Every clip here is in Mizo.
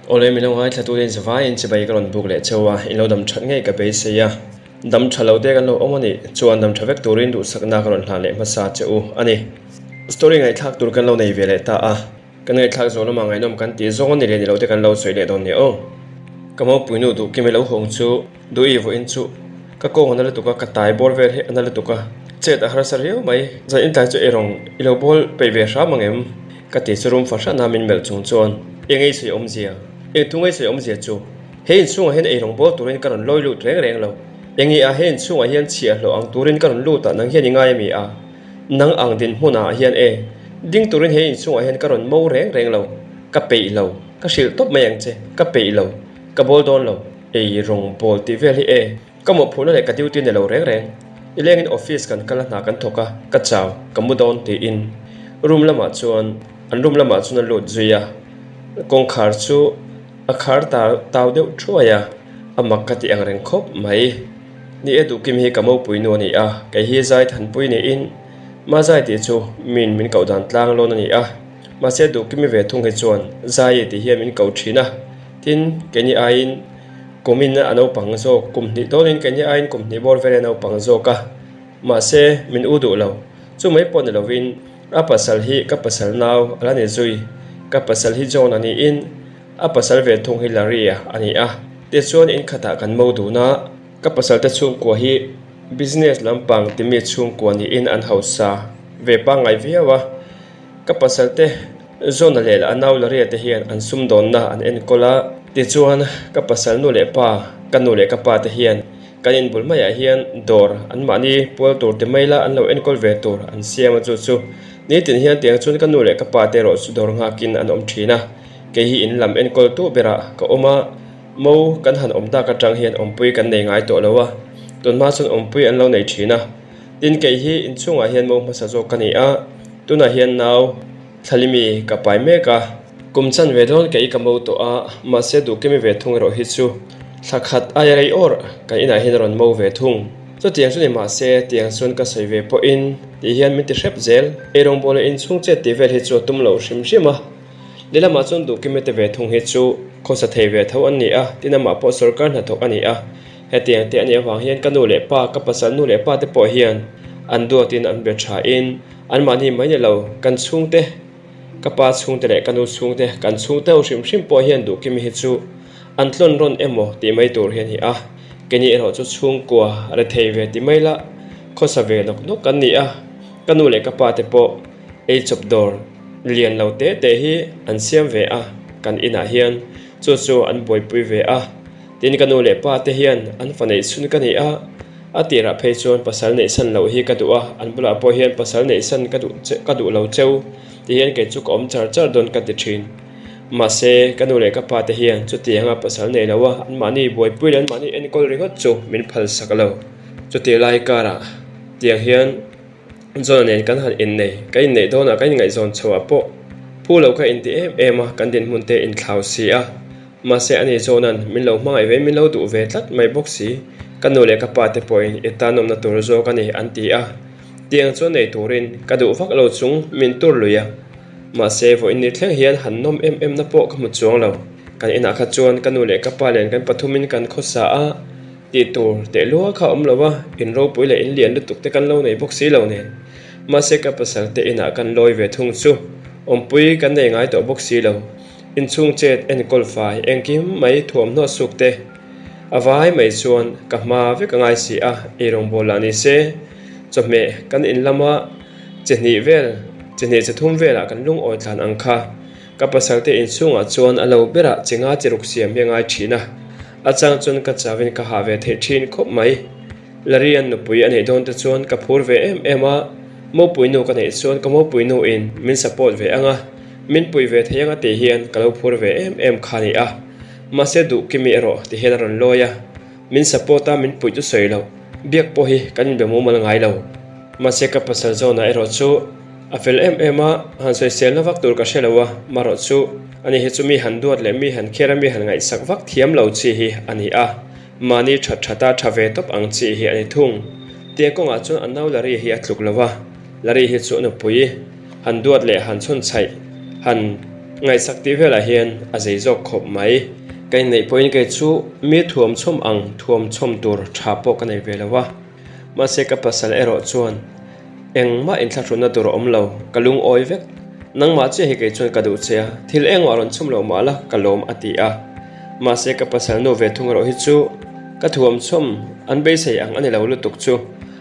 Awle min lo ngaithla turin zavaiin chibai ka rawn buk leh cheu a, in lo dam that ngei ka beisei a. Dam tha lo te kan lo awm a nih chuan dam tha vek turin duhsakna ka rawn hlan leh hmasa che u a ni. Story ngaihthlak tur kan lo nei ve leh ta a. Kan ngaihthlak zawh lamah ngaihnawm kan tih zawng a ni leh ni lo te kan lo sawi leh dawn nia aw. Ka maupuinu duh kim i lo hawng chu duh i vawiin chu ka kawng a na lutuk a, ka tai bawr vel hi a na lutuk a, chet a harsa riau mai. Zan intlai chu eirawng i lo bawl peih ve hram ang em? Ka ti chu rum fahran a min melh chung chuan eng ei sawi awmzia? Eng thu ngei sawi awmzia chu? He inchhungah hian eirawng bawl turin ka rawn lawi lut reng reng lo. Eng i a he inchhungah hian chhiahhlawh ang turin ka rawn lut a nang hian i ngai a mi a? Nang ang dinhmunah hian e, ding turin he inchhungah hian ka rawn mo reng reng lo. Ka peih lo. Ka hrilh tawp mai ang che. Ka peih lo. Ka bawl dawn lo. Ei rawng bawl tih vel hi e, ka mawhphurhna leh ka duty ni lo reng reng. I lengin office kan kal a hna kan thawk a, ka chau, ka mu dawn tiin room lamah chuan an room lamah chuan a lut zui a. Kawngkhar chu a khar tau deuh thuai a, a mak ka ti ang reng khawp mai. Ni e duhkim hi ka mopui nu a ni a, kei hi zai thanpui niin ma zai tih chu min min koh dan tlang lawn a ni a, mahse duhkimi ve thung hi chuan zai tih hian min ko thin a, tin keini aiin kumin a naupang zawk kum hnih dawnin keini aiin kum hnih bawr vel a naupang zawk a, mahse min u duh lo, chu mai pawh ni lovin a pasal hi ka pasal nau a la ni zui, ka pasal hi John a niin. A pasal ve thung hi Larry-a a ni a, tichuan in khatah kan mo dun a, ka pasalte chhungkua hi business lampang timi chhungkua niin an hausa ve pangngai viau a, ka pasalte John-a leh a nau Larry-a te hian an sumdawnna an enkawl a, tichuan ka pasal nu leh pa, ka nu leh ka pa te hian kan inbul maiah hian dawr anmahni pual tur ti mai la an lo enkawl ve tur an siam a, chu chu nitin hian tiang chuan ka nu leh ka pa te erawh chu dawr nghakin an awm thin a. Kei hi in lam enkawl tu berah ka awm a, mo kan han awm tak atang hian awmpui kan nei ngai tawh lo a, tunhma chuan awmpui an lo nei thin a. Tin kei hi inchhungah hian mo hmasa zawk ka ni a, tunah hian nau Thlalimi ka pai mek a, kum chan ve dawn kei ka mo tawh a, mahse duhkimi ve thung erawh hi chu thla khat aia rei awr kan inah hian a rawn mo ve thung. Chutiang chu ni mahse tiang chuan ka sawi ve pawhin tih hian min ti hrep zel, eirawngbawl leh inchhung chet tih vel hi chu a tum lo hrim hrim a. Lehlamah chuan Duhkime te ve thung hi chu khawsa thei ve tho an ni a, tin amah pawh sawrkar hnathawk a ni a. Hetiang te a nih avang hian ka nu leh pa, ka pasal nu leh pa te pawh hian an duatin an be thain anmahni mai ni lo, kan chhungte, ka pa chhungte leh ka nu chhungte, kan chhungte ho hrim hrim pawh hian Duhkime hi chu an tlawn rawn emaw tih mai tur hi a ni a. Keini erawh chu chhungkua rethei ve ti mai lah khawsa ve nawk nawk kan ni a, ka nu leh ka pa te pawh ei chawp dawr lian lo te te hi an siam ve a, kan inah hian chu chu an buaipui ve a, tin ka nu leh pa te hian an fa neih chhun ka ni a, a tirah phei chuan pasal neih san loh hi ka duh a, an bulah pawh hian pasal neih san ka duh che ka duh lo cheu ti hian kei chu ka awm char char dawn ka ti thin. Mahse ka nu leh ka pa te hian chutianga pasal nei lo a, anmahni buaipui leh anmahni enkawl ringawt chu min phalsak lo. Chutih lai karah tiang hian. John-a nen kan han innei, ka inneih dawnah kan inngaihzawn chhoah pawh phu lo kha inti em em a, kan dinhmun te inthlau si a. Mahse ani John-a'n min lo hmangaih ve in min lo duh ve tlat mai bawk si, ka nu leh ka pa te pawhin i tanawmna tur zawk a ni an ti a. Tiang chuan nei turin ka duh vak lo chung min tur lui a. Mahse vawiin ni thleng hian han nawm em em na pawh ka hmu chuang lo. Kan inah kha chuan ka nu leh ka pa nen kan pathumin kan khawsa a. Tih tur teh lua kha awm lo a, in ropui leh in lian lutuk te kan lo nei bawk si lo nen. Mahse ka pasal te inah kan lawi ve thung chu awmpui kan nei ngai tawh bawk si lo. Inchhung chet enkawl fai engkim mai thuamhnaw suk te a vai mai chuan ka hma vek a ngai si a, eirawngbawl lah ni se chawhmeh kan in lama chi hnih vel chi hnih chi thum velah kan lungawi tlan ang kha ka pasal te inchhungah chuan a lo berah chi nga chi ruk siam hi a ngai thin a. A chang chuan ka chauhin ka hah ve theih thin khawp mai. Larry-a'n nupui a neih dawn te chuan ka phur ve em em a, mopui nu ka neih chuan ka mopui nu in min support ve ang a, min pui ve thei ang a tih hian ka lo phur ve em em kha a ni a. Mahse duh kimi erawh ti hian a rawn lawi a, min support a min puih chu sawi loh, biak pawh hi kan inbe mumal ngai lo. Mahse ka pasal zawnah erawh chu a fel em em a, han sawiselna vak tur ka hre lo a, marawh chu ani hi chu mi han duat leh mi han kher a mi han ngaihsak vak thiam lo chi hi a ni a, mahni that that a tha ve tawp ang chi hi a ni thung. Tiang kawngah chuan a nau Larry hi a tluk lo a, Larry hi chu a nupui han duat leh han chhawn chhaih han. Ngaihsak tih velah hian a zei zawk khawp mai. Ka inneih pawhin kei chu mi thuam chhawm ang thuam chhawm tur tha pawh ka nei ve lo a. Mahse ka pasal erawh chuan engmah inthlahrunna tur a awm lo, ka lungawi vek. Nangmah chiah hi kei chuan ka duh che a, thil engmah rawn chhawm loh mah la ka lawm a ti a. Mahse ka pasal nu ve thung erawh hi chu ka thuam chhawm an beisei ang a ni lo lutuk chu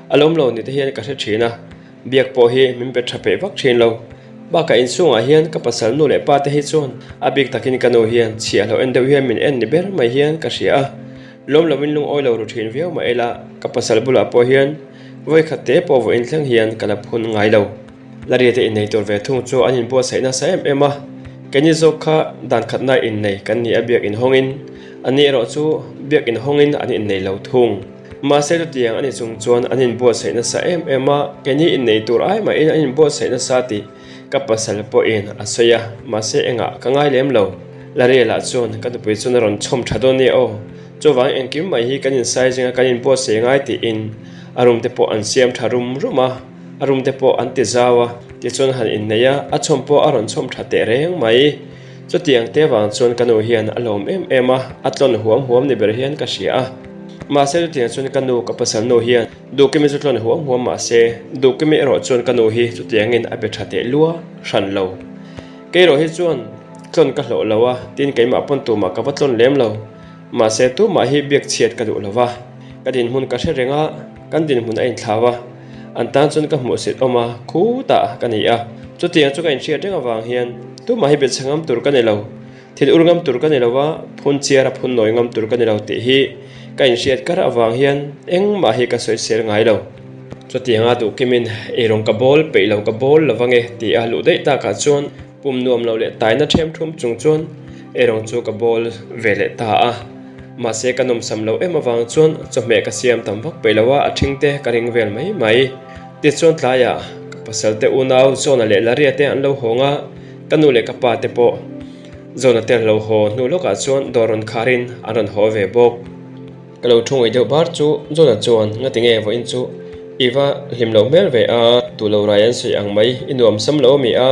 a lawm lo ni te hian ka hre thin a. Biak pawh hi min pe tha peih vak thin lo. Bakah inchhungah hian ka pasal nu leh pa te hi chuan a bik takin ka nu hian chhiahhlawh en deuh hian min en ni ber mai hian ka hria a. Lawm loin lungawi lo ru thin viau mah ila ka pasal bulah pawh hian vawikhat te pawh vawiin thleng hian ka la phun ngai lo. Laria te innei tur ve thung chu an inbuatsaih nasa em em a, keini zawk kha dan khatna innei kan ni a biak inhawngin, ani erawh chu biak inhawngin an innei lo thung. Mahse chutiang a ni chung chuan an inbuatsaih nasa em em a, keini innei tur ai mahin an inbuatsaih nasa tih ka pasal pawhin a sawi a, mahse engah ka ngai lem lo. Lariela chuan ka nupui chuan a rawn chhawm tha dawn nia aw, chuvang engkim mai hi kan insai zinga kan inbuatsaih ngai tiin a room te pawh an siam tha rum rum a, a room te pawh an ti zau a, tichuan han innei a, a chhawm pawh a rawn chhawm tha teh reng mai. Chutiang te vang chuan ka nu hian a lawm em em a, a tlawn huam huam ni ber hian ka hria a. Mahse chutiang chuan ka nu, ka pasal nu hian Duhkimi chu tlawn huam huam mah se, Duhkimi erawh chuan ka nu hi chutiangin a be tha teh lua hran lo. Kei erawh hi chuan tlawn ka hlawh lo a, tin keimah pawn tumah ka va tlawn lem lo. Mahse tumah hi biak chhiat ka duh lo va, ka dinhmun ka hre reng a, kan dinhmun a inthlau a, an tan chuan ka hmuhsit awm a, khutah ka ni a. Chutiang chu ka inhriat reng avang hian tumah hi biachhe ngam tur ka ni lo, thil ur ngam tur ka ni lo a, phun chiar a phun nawi ngam tur ka ni lo tih hi ka inhriat kar avang hian engmah hi ka sawisel ngai lo. Chutianga duhkimin eirawng ka bawl peih lo ka bawl lo vange tih a luh daih takah chuan Pum nuam lo leh taina ṭhem ṭhum chung chuan eirawng chu ka bawl ve leh ta a. Mahse ka nawmsam lo em avang chuan chawhmeh ka siam tam vak peih lo a, a ṭhing te ka ring vel mai mai. Tichuan tlaiah ka pasal te unau Zona leh Laria te an lo hawng a, ka nu leh ka pa te pawh Zona te an lo haw hnu lawkah chuan dawr rawn kharin an rawn haw ve bawk. Ka lo thu ngei deuh bar chu John-a chuan ngati nge vawiin chu i va hlim loh hmel ve a, tu lo rai an sawi ang mai, i nuam sam lo ami a?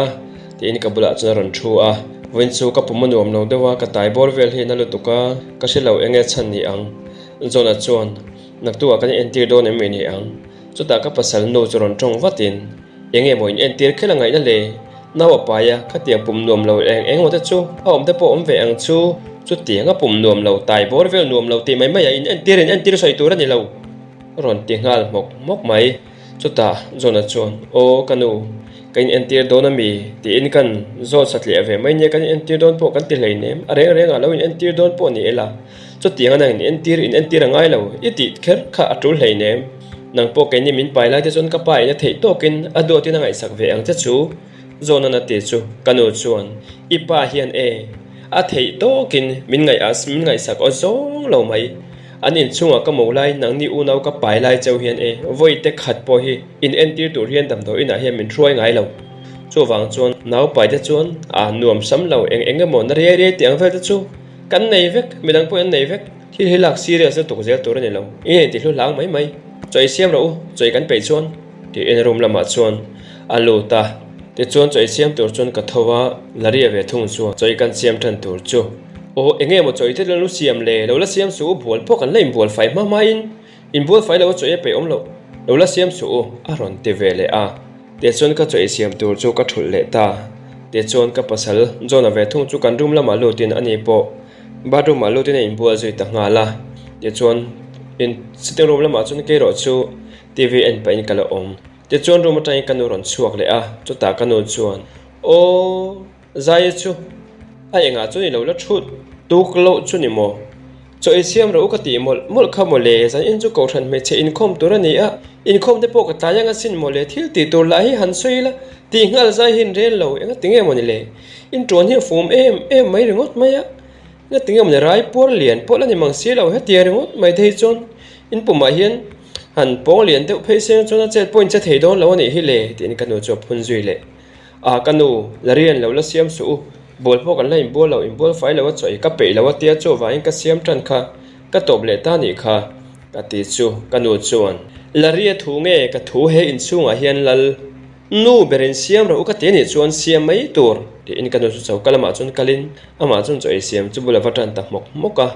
tiin ka bulah chuan a rawn thu a. Vawiin chu ka pum a nuam lo deuh a, ka tai bawr vel hi na lutuk a, ka hre lo eng nge chhan ni ang? John-a chuan naktukah kan inentir dawn em ni ang? Chutah ka pasal nu chu rawn tawng vatin, Eng nge maw in entir khelh a ngaihna le? Nau a pai a, khatiang pum nuam lo eng eng emaw te chu a awm te pawh awm ve ang chu. Chutiang a pum nuam lo, tai bawr vel nuam lo tih mai mai a in entir in entir sawi tur a ni lo. A rawn ti nghal hmawk hmawk mai. Chutah John-a chuan, Aw ka nu, ka in entir dawn a mi? tiin kan zawt satliah ve mai nia, kan in entir dawn pawh kan ti hleinem, a reng rengah lo in entir dawn pawh ni ila. Chutiang a nang in entir in entir a ngai lo, i tih kher kha a tul hleinem. Nang pawh keini min pai lai te chuan ka pa in a theih tawkin a duatin a ngaihsak ve ang che chu, Zawhnan a ti chu ka nu chuan i pa hian e, a theih tawkin min ngaih a min ngaihsak aw zawng lo mai. An inchhungah ka mo lai nangni unau ka pai lai cheu hian e, vawi te khat pawh hi in entir tur hian damdawi inah hian min hruai ngai lo. Chuvang chuan nau pai te chuan a nuam sam lo eng eng emaw na riai riai tih ang vel te chu Kan nei vek, midang pawhin an nei vek. Thil hi lak serious lutuk zel tur a ni lo. I nei ti hlu hlang mai mai. Chaw i siam rawh u, chaw i kan peih chuan. Tiin room lamah chuan a lut a. Tichuan chaw i siam tur chuan ka tho a, Laria ve thung chuan chaw i kan siam tan tur chu. Aw, enge maw chaw i te lo siam le? Lo la siam suh u, bual pawh kan la inbual fai hma hmain. Inbual fai lo a chaw i a peih awm loh. Lo la siam suh u, a rawn ti ve leh a. Tichuan ka chaw ei siam tur chu ka thulh leh ta. Tichuan ka pasal John-a ve thung chu kan room lamah lutin ani pawh bathroom ah lutin a inbual zui ta nghal a. Tichuan in sitting room lamah chuan keirawh chu TV en pahin ka la awm. Tichuan room atangin ka nu rawn chhuak leh a, chutah ka nu chuan, Aw. Zaia chu a engah chuan i lo la thut tuk loh chu ni maw? Chaw ei siam rawh u ka tih mawlh mawlh kha maw le, zan in chu kohhran hmeichhe inkhawm tur a ni a, inkhawm te pawh ka tlai ang asin maw le, thil tih tur lah hi han sawi ila tih nghal zai hi in rel lo, enga tinge maw ni le? In tuan hi a fum em em mai ringawt mai a, enga tinge maw ni rai puar lian pawh la ni mang si lo, hetiang ringawt mai te hi chuan in pumah hian han pawng lian deuh phei seng chuan a chet pawh in che thei dawn lo a nih hi le tiin ka nu chu a phun zui leh. A ka nu, Larian lo la siam suh u, bual pawh kan la inbual lo, inbual fai lo a chaw ei ka peih lo a tia chuvangin ka siam tan kha ka tawp leh ta nih kha, ka ti chu ka nu chuan. Laria thu nge ka thu he inchhungah hian lal? Nu berin siam rawh u ka ti anih chuan siam mai tur tiin ka nu chu choka lamah chuan kalin amah chuan chaw ei siam chu bula va tan ta hmawk hmawk a.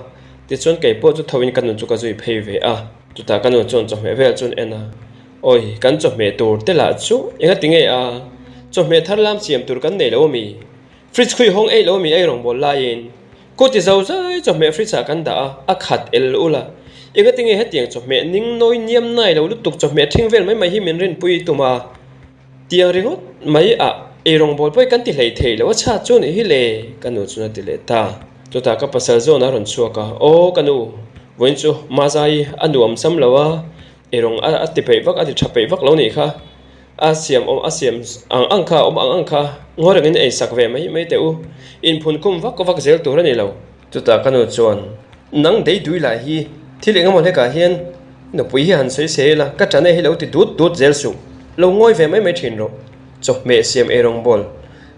Tichuan kei pawh chu thoin ka nu chu ka zui phei ve a. Chutah ka nu chuan chawhmeh vel chuan en a, Awi, kan chawhmeh tur te lah chu enga ti nge a? Chawhmeh thar lam siam tur kan nei lo ami? Fridge khui hawng eih lo ami ei rawngbâwl laiin? Ku ti zo zai chawhmeh fridge ah kan dah a, a khat el ul a. Enga ti nge hetiang chawhmeh ning nawi niam nai lo lutuk chawhmeh ṭhing vel mai mai hi min rinpui tum a? Tiang ringawt mai ah ei rawngbâwl pawh hi kan ti hlei thei lo a chha chu nih hi le, ka nu chuan a ti leh ta. Chutah ka pasal zawn a rawn chhuak a, Aw ka nu, vawiin chu Mazai a nuam sam lo a, ei rawng a ti peih vak a ti tha peih vak lo nih kha, a siam awm a siam ang ang kha a awm ang ang kha ngawi rengin ei sak ve mai mai teh u, inphun khum vak vak zel tur a ni lo. Chutah ka nu chuan, Nang deidui lah hi thil engemaw hlekah hian nupui hi han sawi se ila, ka ṭan e hi lo ti dut dut zel suh, lo ngawi ve mai mai ṭhin rawh. Chawhmeh siam ei rawngbawl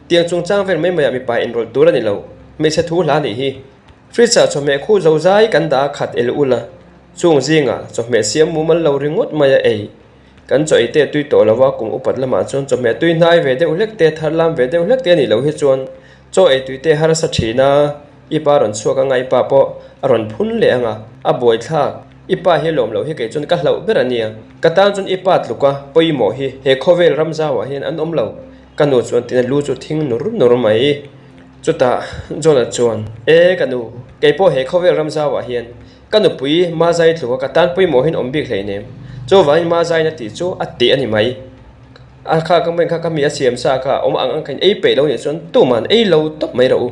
tiang chungchang vel mai maiah mipa inrawlh tur a ni lo, hmeichhe thu hla nih hi. Fridge ah chawhmeh khu zo zai kan dah a khat el ul a, chung zingah chawhmeh siam mumal lo ringawt mai a ei. Kan chaw ei te tui tawh lo a, kum upat lamah chuan chawhmeh tui hnai ve deuh hlek te, thar lam ve deuh hlek te a nih loh hi chuan chaw ei tui te harsa thin a, i pa rawn chhuak anga i pa pawh a rawn phun leh anga a buaithlak. I pa hi lawm loh hi kei chuan ka hlauh ber a nia, ka tan chuan i pa tluk a pawimawh hi he khawvel ram zauah hian an awm lo, ka nu chuan tina lu chu thing nur nur mai. Chutah John-a chuan, E ka nu, kei pawh he khawvel ram zauah hian ka nupui Mazai tluka ka tan pawimawhin awm bik hleinem. Chuvangin Mazaina tih chu a tih a ni mai. A kha ka hming kha ka mi a siam sa kha awm ang ang kha in ei peih lo nih chuan tuman ei lo tawp mai rawh u.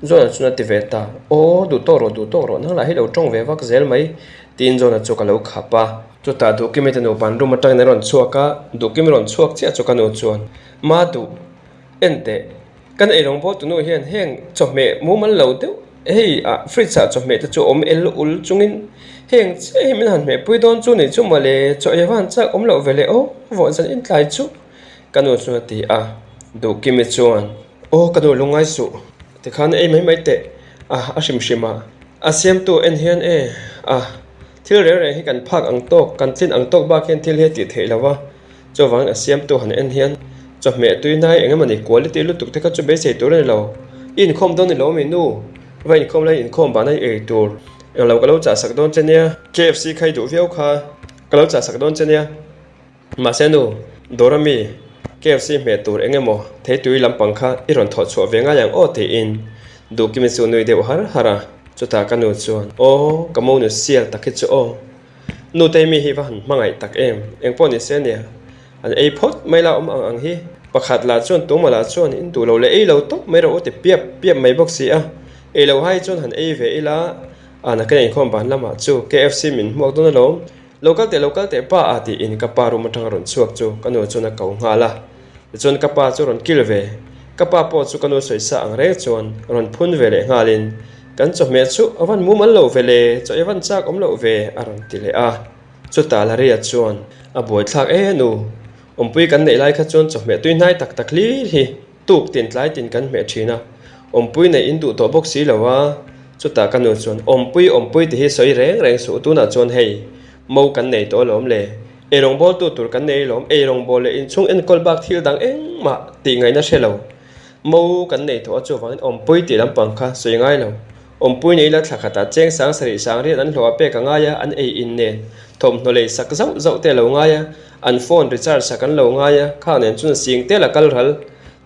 John-a chuan a ti ve ta, Aw, duh tawk rawh, duh tawk rawh, nang lah hi lo tawng ve vak zel mai, tiin John-a chu ka lo khap a. Chutah Duhkimi te nupa an room atangin an rawn chhuak a, Duhkimi rawn chhuak chiah chu ka nu chuan, Ma duh, En teh, kan ei rawng bawltu nu hian heng chawhmeh mumal lo deuh hei ah fridge ah chawhmeh te chu awm el ul chungin heng chiah hi min han hmehpui dawn chu nih chu mawle chaw ei van chak awm loh veleh aw vawh zan in tlai chu ka nu chuan a ti a, Duhkimi chuan aw ka nu lungngai suh tikhan ei mai mai teh a a hrim hrim a, a siamtu en hian e a thil reng reng hi kan phak ang tawk kan tlin ang tawk bak hian thil hi a tih theih lo a. Chuvangin a siamtu han en hian chawhmeh tui hnai eng emawni quality lutuk te kha chu beisei tur a ni lo. I inkhawm dawn ni lo mi nu? Va inkhawm lai inkhawm vana i ei tur englo ka lo chah sak dawn che nia. KFC kha i duh viau kha ka lo chah sak dawn che nia. Mahse nu, dawr ami KFC hmeh tur eng emaw theitui lampang kha i rawn thawh chhuah ve ngai ang aw tiin Duhkimi chu nui deuh har har a. Chutah ka nu chuan, Aw, ka monu sial tak hi chu aw. Nutei mi hi va han hmangaih tak em? Engpawh ni se nia, an ei phawt mai la awm ang ang hi. Pakhat lah chuan tuma lah chuan in duh lo leh ei lo tawp mai rawh u ti piap piap mai bawk si a. Ei lo hai chuan han ei ve ila, a na ka inkhawm ban lamah chu KFC min hmuak dawn alawm. Lo kal teh lo kal teh pa a tiin ka pa room atanga rawn chhuak chu ka nu chuan a ko nghal a. Tichuan ka pa chu rawn kil ve. Ka pa pawh chu ka nu sawi sa ang reng chuan rawn phun ve leh nghalin, Kan chawhmeh chu a van mumal lo ve le, chaw i van chak awm loh ve, a rawn ti leh a. Chutah Laria chuan, A buaithlak e nu, awmpui kan neih lai kha chuan chawhmeh tui hnai tak tak hlir hi tuk tin tlai tin kan hmeh thin a, awmpui neih in duh tawh bawk si lo a. Chutah ka nu chuan, Awmpui, awmpui ti hi sawi reng reng suh, tunah chuan hei, mo kan nei tawh alawm le, ei rawngbawltu tur kan nei alawm, ei rawngbâwl leh inchhung enkawl bak thil dang engmah tih ngaihna hre lo. Mo kan nei tawh a chuvangin awmpui tih lampang kha sawi ngai lo. Awmpui nei la thla khatah cheng sang sarih sang riat an hlawh a pek a ngai a, an ei in nen thawmhnaw lei sak zauh zauh te a lo ngai a, an phone recharge sak an lo ngai a, khang nen chuan sing tel a kal ral.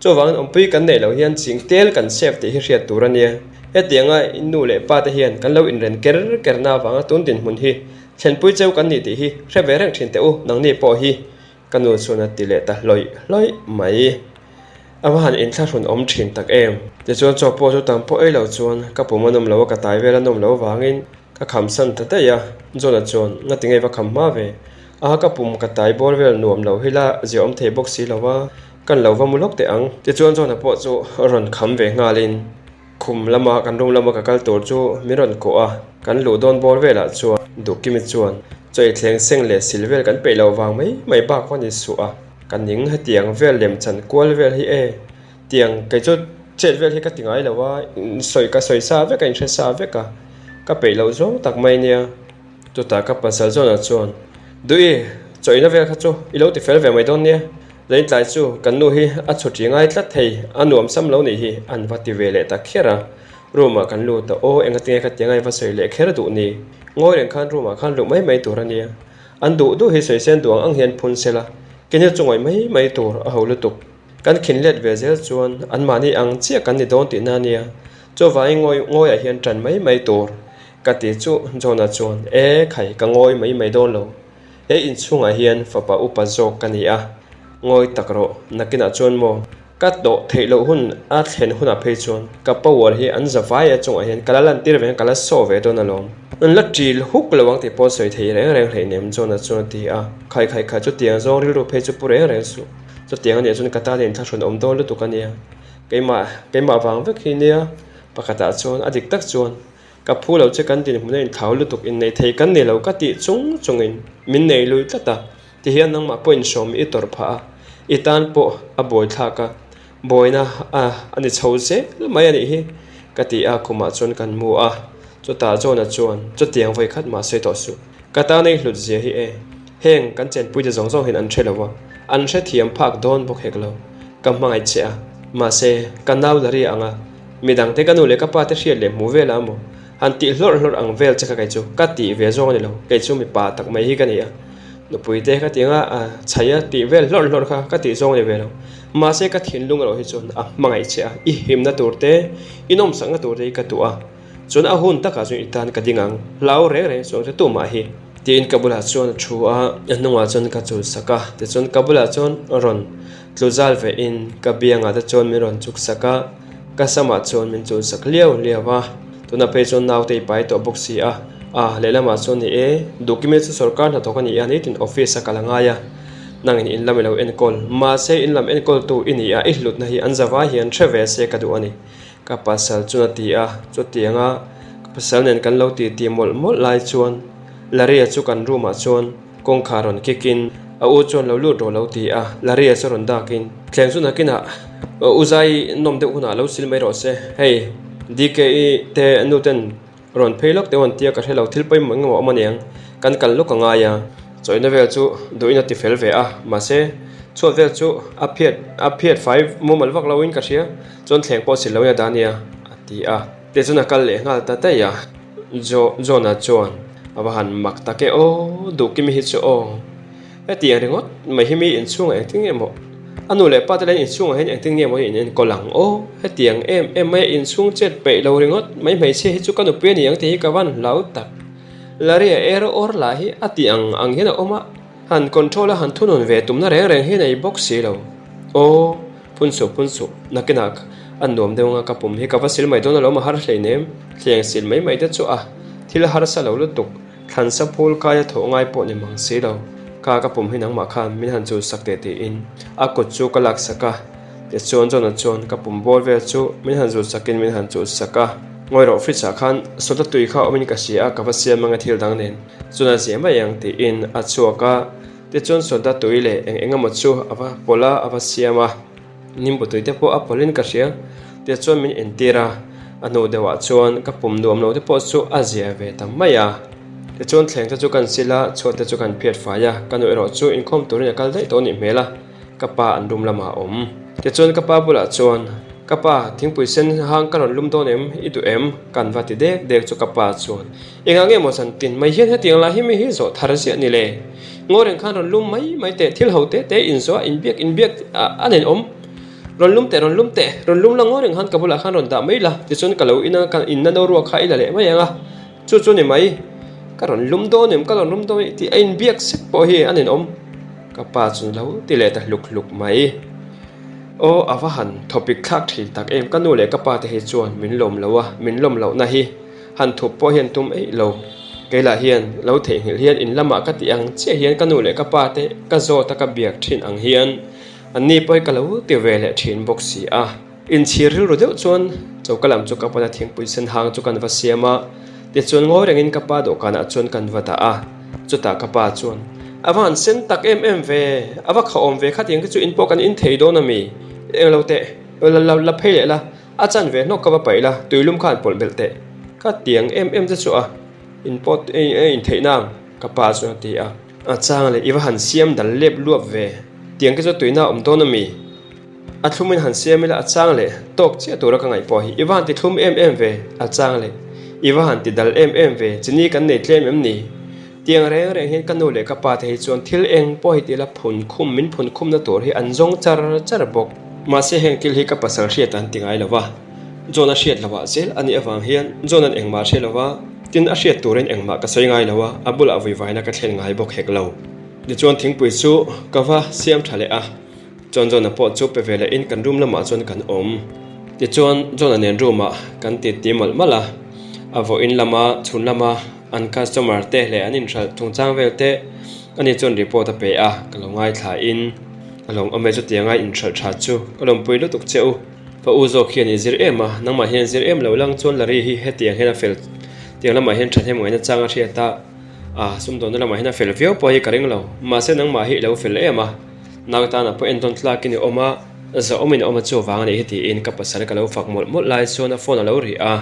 Chuvangin awmpui kan neih loh hian sing tel kan save tih hi hriat tur a nia. Hetianga in nu leh pa te hian kan lo inren ker ker na avanga tun dinhmun hi thlenpui cheu kan ni tih hi hre ve reng thin teh u, nangni pawh hi Ka nu chuan a ti leh ta hlawih hlawih mai. A va han inthlahrun awm thin tak em? Tichuan chaw pawh chu tam pawh ei lo chuan ka pum a nawm lo a, ka tai vel a nawm lo vangin ka kham san ta daih a. John-a chuan, Ngati ngei va kham hma ve? A, ka pum ka tai bawr vel nuam lo hi la zia awm thei bawk si lo a, kan lo va mu lawk teh ang. Tichuan John-a pawh chu rawn kham ve nghalin. Khum lama kan room lama ka kal tur chu min rawn kawh a, kan luh dawn bawr velah chuan Duhkimi chuan chaw ei thleng seng leh sil vel kan peih loh vang mai mai bak va ni suh a, ka ning hetiang vel lem chan kual vel hi e, tiang kei chu chet vel hi ka ti ngai lo a, sawi ka sawi sa vek a, inhre sa vek a, ka peih loh zawng tak mai nia. Chutah ka pasal zawnah chuan, Duhi, chaw eina vel kha chu i lo ti fel ve mai dawn nia. Zain tlai chu kan nu hi a chhuṭi ngai tlat thei, a nuam sam lo nih hi an va ti ve leh ta kher a. Room ah kan lut a, aw engatinge ka ti angai va sawi leh kher duh ni. Ngawi reng khan room ah khan luh mai mai tur a nia. An duh duh hi sawi sen duh ang ang hian phun se la, kenya chu ngawih mai mai tur a ho lutuk. Kan khin let ve zel chuan anmahni ang chiah kan ni dawn tihna a nia. Chuvangin ngawi ngawiah hian ṭan mai mai tur ka ti chu John-a chuan, E khai, ka ngawi mai mai dawn lo. He inchhungah hian fapa upa zawk ka ni a, ngawi tak rawh, nakinah chuan maw? Ka tawh theih loh hun a thlen hunah phei chuan ka power hi an za vai a chungah hian ka la lantir ve ang, ka la saw ve dawn alawm. An la ṭil huk lo ang tih pawh sawi thei reng reng hleinem John-a chuan a ti a, Khai khai khai, chutiang zawng rilru phei chu pu reng reng suh. Chutiang a nih chuan ka tan inthlahrun awm dawn lutuk a nia. Keimah, keimah vang vek hi nia. Pakhatah chuan, a dik tak chuan, ka phu lo che kan dinhmun a inthlau lutuk, innei thei kan ni lo ka tih chung chungin min nei lui tlat a. Tihian nangmah pawh inhrawm i tawrh phah a, i tan pawh a buai thlak a, buaina a a ni chho zel mai a nih hi, ka ti a, khumah chuan kan mu a. Chutah John-a chuan, Chutiang vawi khat mah sawi tawh suh, ka tan ei hlut zia hi e, heng kan chenpuite zawng zawng hian an hre lo a, an hrethiam phak dawn bawk hek lo, ka hmangaih che a, mahse, ka nau la ri ang a, midangte ka nu leh ka pa te hriat leh hmuh vel a maw? Han tih hlawrh hlawrh ang vel che kha kei chu ka tih ve zawng a ni lo, kei chu mipa tak mai hi ka ni a, nupui te ka ti anga a chhai a tih vel hlawrh hlawrh kha ka tih zawng a ni ve lo. Mahse ka thinlung erawh hi chuan a hmangaih che a, i himna tur te, i nawmsakna tur te hi ka duh a, chuan a hun takah chuan i tan ka ding ang, hlau reng reng chuang che tumah hi. Tiin ka bulah chuan a thu a, a hnungah chuan ka chul sak a, tichuan ka bulah chuan rawn tlu zal ve in ka biangah te chuan min rawn chuk sak a. Ka samah chuan min chul sak liau liau a, tuna phei chuan naute i pai tawh bawk si a, ah lehlamah chuan ni e, Duhkimi chu sawrkar hnathawk a ni a, nitin office a kal a ngai a, nangin in lam i lo enkawl, mahse in lam enkawltu i ni a, i hlutna hi an zavai hian hre ve se ka duh a ni, ka pasal chuan a ti a, chutianga ka pasal nen kan lo titi mawlh mawlh lai chuan Laria chu kan room ah chuan Kawngkhar rawn kick in a u chuan lo lut rawh lo ti a, Laria chu rawn dak in thleng chu nakinah u zai nawm deuh hunah lo sil mai rawh se, hei DKE te nu ten rawn phei lawk deuh an tia ka hre lo thil pawimawh engemaw awm aniang kan kal lawk a ngai a, chawihna vel chu duhin a ti fel ve a, mahse chhuat vel chu a phiat a phiat fai mumal vak lo in ka hria chuan thleng pawh sil lo in a dah ania a ti a, tichuan a kal leh nghal ta daih a. Jo, John-a chuan, A va han mak tak e aw, Duhkimi hi chu aw. Hetiang ringawt mai hi mi inchhungah engtin nge maw, a nu leh pa te lahin inchhungah hian engtin nge maw in enkawl ang aw. Hetiang em em maia inchhung chet peih lo ringawt mai hmeichhia hi chu ka nupui a ni ang tih hi ka van hlau tak. Larry-a er awr lah hi a tih ang ang hian a awm a, han control a han thunun ve tumna reng reng hi nei bawk si lo. Aw. Phun suh phun suh, nakinah a nuam deuh anga ka pum hi ka va sil mai dawn alawm a har hleinem, thleng sil mai mai te chu a thil harsa lo lutuk, thlansa phul kaia thawh ngai pawh ni mang si lo, ka ka pum hi nangmah khan min han chul sak teh tiin a kut chu ka lak sak a, tichuan John-a chuan ka pum bawr vel chu min han zul sakin min han chul sak a, ngawi rawh fridge ah khan soda tui kha awmin ka hria a ka va siam anga thil dang nen chuan a zia mai ang tiin a chhuak a. Tichuan soda tui leh eng eng emaw chu a va pawlh a, a va siam a, nimbu tui te pawh a pawlhin ka hria. Tichuan min entir a, a hnu deuhah chuan ka pum nuam lo te pawh chu a zia ve ta mai a. Tichuan thleng te chu kan sil a, chhuat te chu kan phiat fai a, ka nu erawh chu inkhawm turin a kal daih tawh nih hmel a, ka pa an room lamah a awm. Tichuan ka pa bulah chuan, Ka pa, thingpui sen hang ka rawn lum dawn em? I duh em? Kan va ti dek dek chu ka pa chuan, Engah nge maw zan tin mai hian hetiang lah hi mi hi zawh thar ziah ni le? Ngaw reng khan rawn lum mai mai teh, thil ho te te inzawh a inbiak inbiak a nen awm. Rawn lum teh, rawn lum teh, rawn lum la ngaw reng khan ka bulah khan rawn dah mai la, tichuan ka lo in anga ka inna no ruak kha i la leh mai ang a, chu chu ni mai. Ka rawn lum dawn em, ka rawn lum dawn em tih a inbiak sek pawh hi a nen awm. Ka pa chu lo ti leh ta hluk hluk mai. Aw a va han thawpik thlak thin tak em, ka nu leh ka pa te hi chuan min lawm lo a, min lawm lohna hi. Han thup pawh hian tum eih lo. Keilah hian lo theihnghilh hian in lamah ka tih ang chiah hian ka nu leh ka pa te ka zawt a ka biak thin ang hian an ni pawh hi ka lo ti ve leh thin bawk si a. Inchhir rilru deuh chuan choka lam chu ka pana thingpui sen hang chu kan va siam a, tichuan ngawi rengin ka pa dawhkanah chuan kan va dah a. Chutah ka pa chuan, A va han sen tak em em ve, a va khawhawm ve khatiang te chu in pawh kan in thei dawn a mi? Englo teh, la la phei leh la. A chan ve hnawk ka va paih la, tuilum khan pawlh belh teh. Ka tiang em em che chu a, in pawt a in theih nang, ka pa chuan a ti a. A chang leh i va han siam dal lep luap ve. Tiang te chu tuina awm dawn a mi? A thlumin han siam ila a chang leh tawk chiah tura ka ngaih pawh hi i va han ti thlum em em ve, a chang leh i va han ti dal em em ve, chini kan nei tlem em ni? Tiang reng reng hian ka nu leh ka pa te hi chuan thil eng pawh hi ti ila phun khum min phun khumna tur hi an zawng char char bawk. Mahse heng thil hi ka pasal hriat an ti ngai lo va, John a hriat loh ah zel a nih avang hian John an engmah hre lo va, tin a hriat turin engmah ka sawi ngai lo a, a bulah vuivaina ka thlen ngai bawk hek lo. Tichuan thingpui chu ka va siam tha leh a. Chuan John-a pawh chu pe ve leh in kan room lamah chuan kan awm. Tichuan John-a nen room ah kan ti ti mawlh mawlh a, a vawiin lama chhun lama an customer te leh an inhralh chungchang vel te ani chuan report a pe a, ka lo ngaithla in a lawm awm e chutianga inhralh tha chu ka lawmpui lutuk che u. Ka u zawk hian i zir em a, nangmah hian zir em lo lang chuan Larry hi hetiang hian a fel tiang lamah hian thahnem ngaihna chang a hriat a, a sumdawnna lamah hian a fel viau pawh hi ka ring lo, mahse nangmah hi i lo fel em a. Nau tana pawh entawn tlakin i awm a, zahawmin a awm a chuvang a nih hi tiin ka pasal ka lo fak mawlh mawlh lai chuan a phone a lo ri a,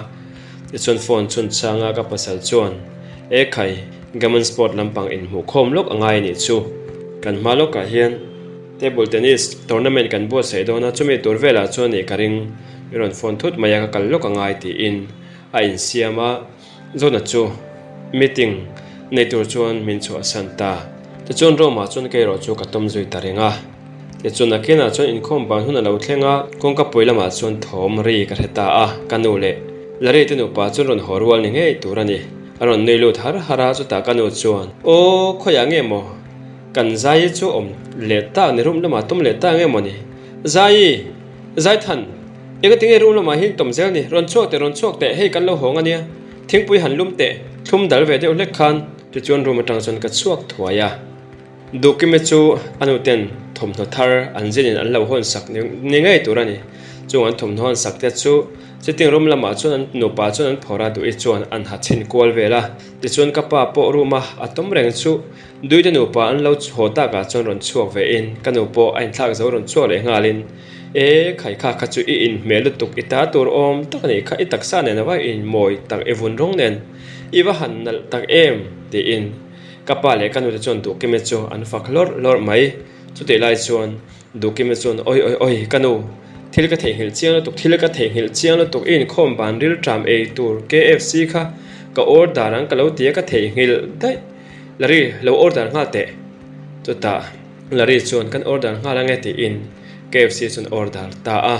tichuan phone chhunchanga ka pasal chuan E khai, Gammon Sport lampang inhmuh khawm lawk a ngai a nih chu. Kan hma lawkah hian Table Tennis tournament kan buatsaih dawn a, chumi tur velah chuan nih ka ring, i rawn phone thut mai a ka kal lawk a ngai tiin a insiam a. Zawna chu meeting nei tur chuan min chhuahsan ta. Tichuan Rome-ah chuan kei erawh chu ka tawm zui ta reng a. Tichuan nakinah chuan inkhawm ban hun a lo thleng a, kawngka pui lamah chuan thawm ri ka hre ta a, ka nu leh Larry te nupa chuan rawn haw rual ni ngei tur a ni. A rawn nui lut har har a, chutah ka nu chuan, Aw, khawiah nge maw? Kan Zaii chu awm leh tak ni room lamah tawm leh ta nge maw ni? Zaii! Zaithan! Engati nge room lamah hian tawm zel ni? Rawn chhuak teh, rawn chhuak teh, hei kan lo hawng a nia. Thingpui han lum teh, thlum dal ve deuh hlek khan. Tichuan room atang chuan ka chhuak thuai a. Duhkimi chu a nuten thawmhnaw thar an zinin an lo hawn sak ni ngei tur a ni. Chung an thawmhnaw hawn sak te chu sitting room lamah chuan an nupa chuan an phawrh a, Duhi chuan an ha chhin kual vel a. Tichuan ka pa pawh room a a tawm reng chu Duite nupa an lo haw takah chuan rawn chhuak ve in ka nu pawh a inthlak zo rawn chhuak leh nghal in E khai kha kha chu i inhmel lutuk i ta tur awm tak a nih kha i taksa nen ava inmawi tak i vun rawng nen i va han nalh tak em tiin ka pa leh ka nute chuan Duhkime chu an fak hlawrh hlawrh mai. Chutih lai chuan Duhkime chuan Awi awi awi ka nu thil ka theihnghilh chiang lutuk thil ka theihnghilh chiang lutuk i inkhawm ban rilṭam ei tur KFC kha ka order ang ka lo ti a ka theihnghilh daih Larry, lo order nghal teh. Chutah Larry chuan kan order nghal ange tiin KFC chuan order ta a.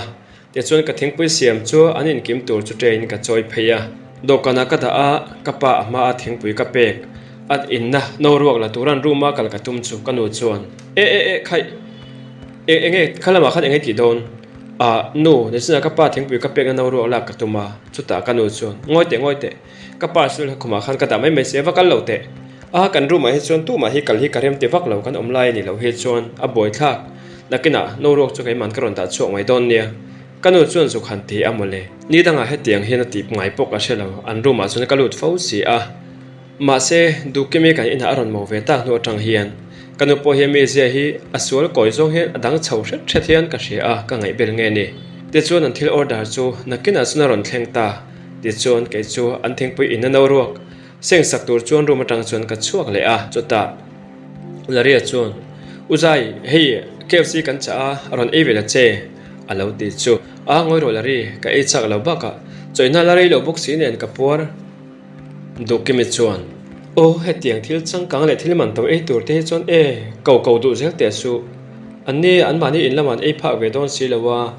Tichuan ka thingpui siam chu an inkim tur chu train ka chawi phei a. Dawhkanah ka dah a, ka pa a hmaa thingpui ka pek at inna no ruak la turan room a kal ka tum chu ka nu chuan E e e khaih e enge kha lamah khan enge tih dawn? Ah nu, nichina ka pa thingpui ka pekna no ruak lak ka tum a. Chutah ka nu chuan Ngawi teh ngawi teh. Ka pa chu khumah khan ka dah mai mai si a, va kal lo teh. A kan room ah hi chuan tumah hi kal hi ka rem ti vak lo, kan awm lai a ni lo hi chuan a buai thlak. Nakinah no ruak chu keiman ka rawn dah chhuak mai dawn nia. Ka nu chuan zuk han ti a mawle. Ni dangah hetiang hian a tih ngai pawh ka hre lo, an room ah chuan ka lut fo si a. Mahse, Duhkimi kan inah a rawn mo ve tak hnu atang hian ka nu pawh hian mizia hi a sual kawi zawng hian a dang chho hret hret hian ka hria a, ka ngaih bel nge ni. Tichuan an thil order chu nakinah chuan a rawn thleng ta. Tichuan kei chu an thingpui in a no ruak seng sak tur chuan room atang chuan ka chhuak leh a, chutah Laria chuan U Zai, hei KFC kan chah a, a rawn ei ve la che a lo ti chu. A ngawi rawh Lari, ka ei chak lo bakah chawihna la rei lo bawk si nen ka puar. Duhkimi chuan Aw hetiang thil changkang leh thil man to ei tur te hi chuan e ko ko duh zel teh suh. Anni anmahni in lamah an ei phak ve dawn si lo a.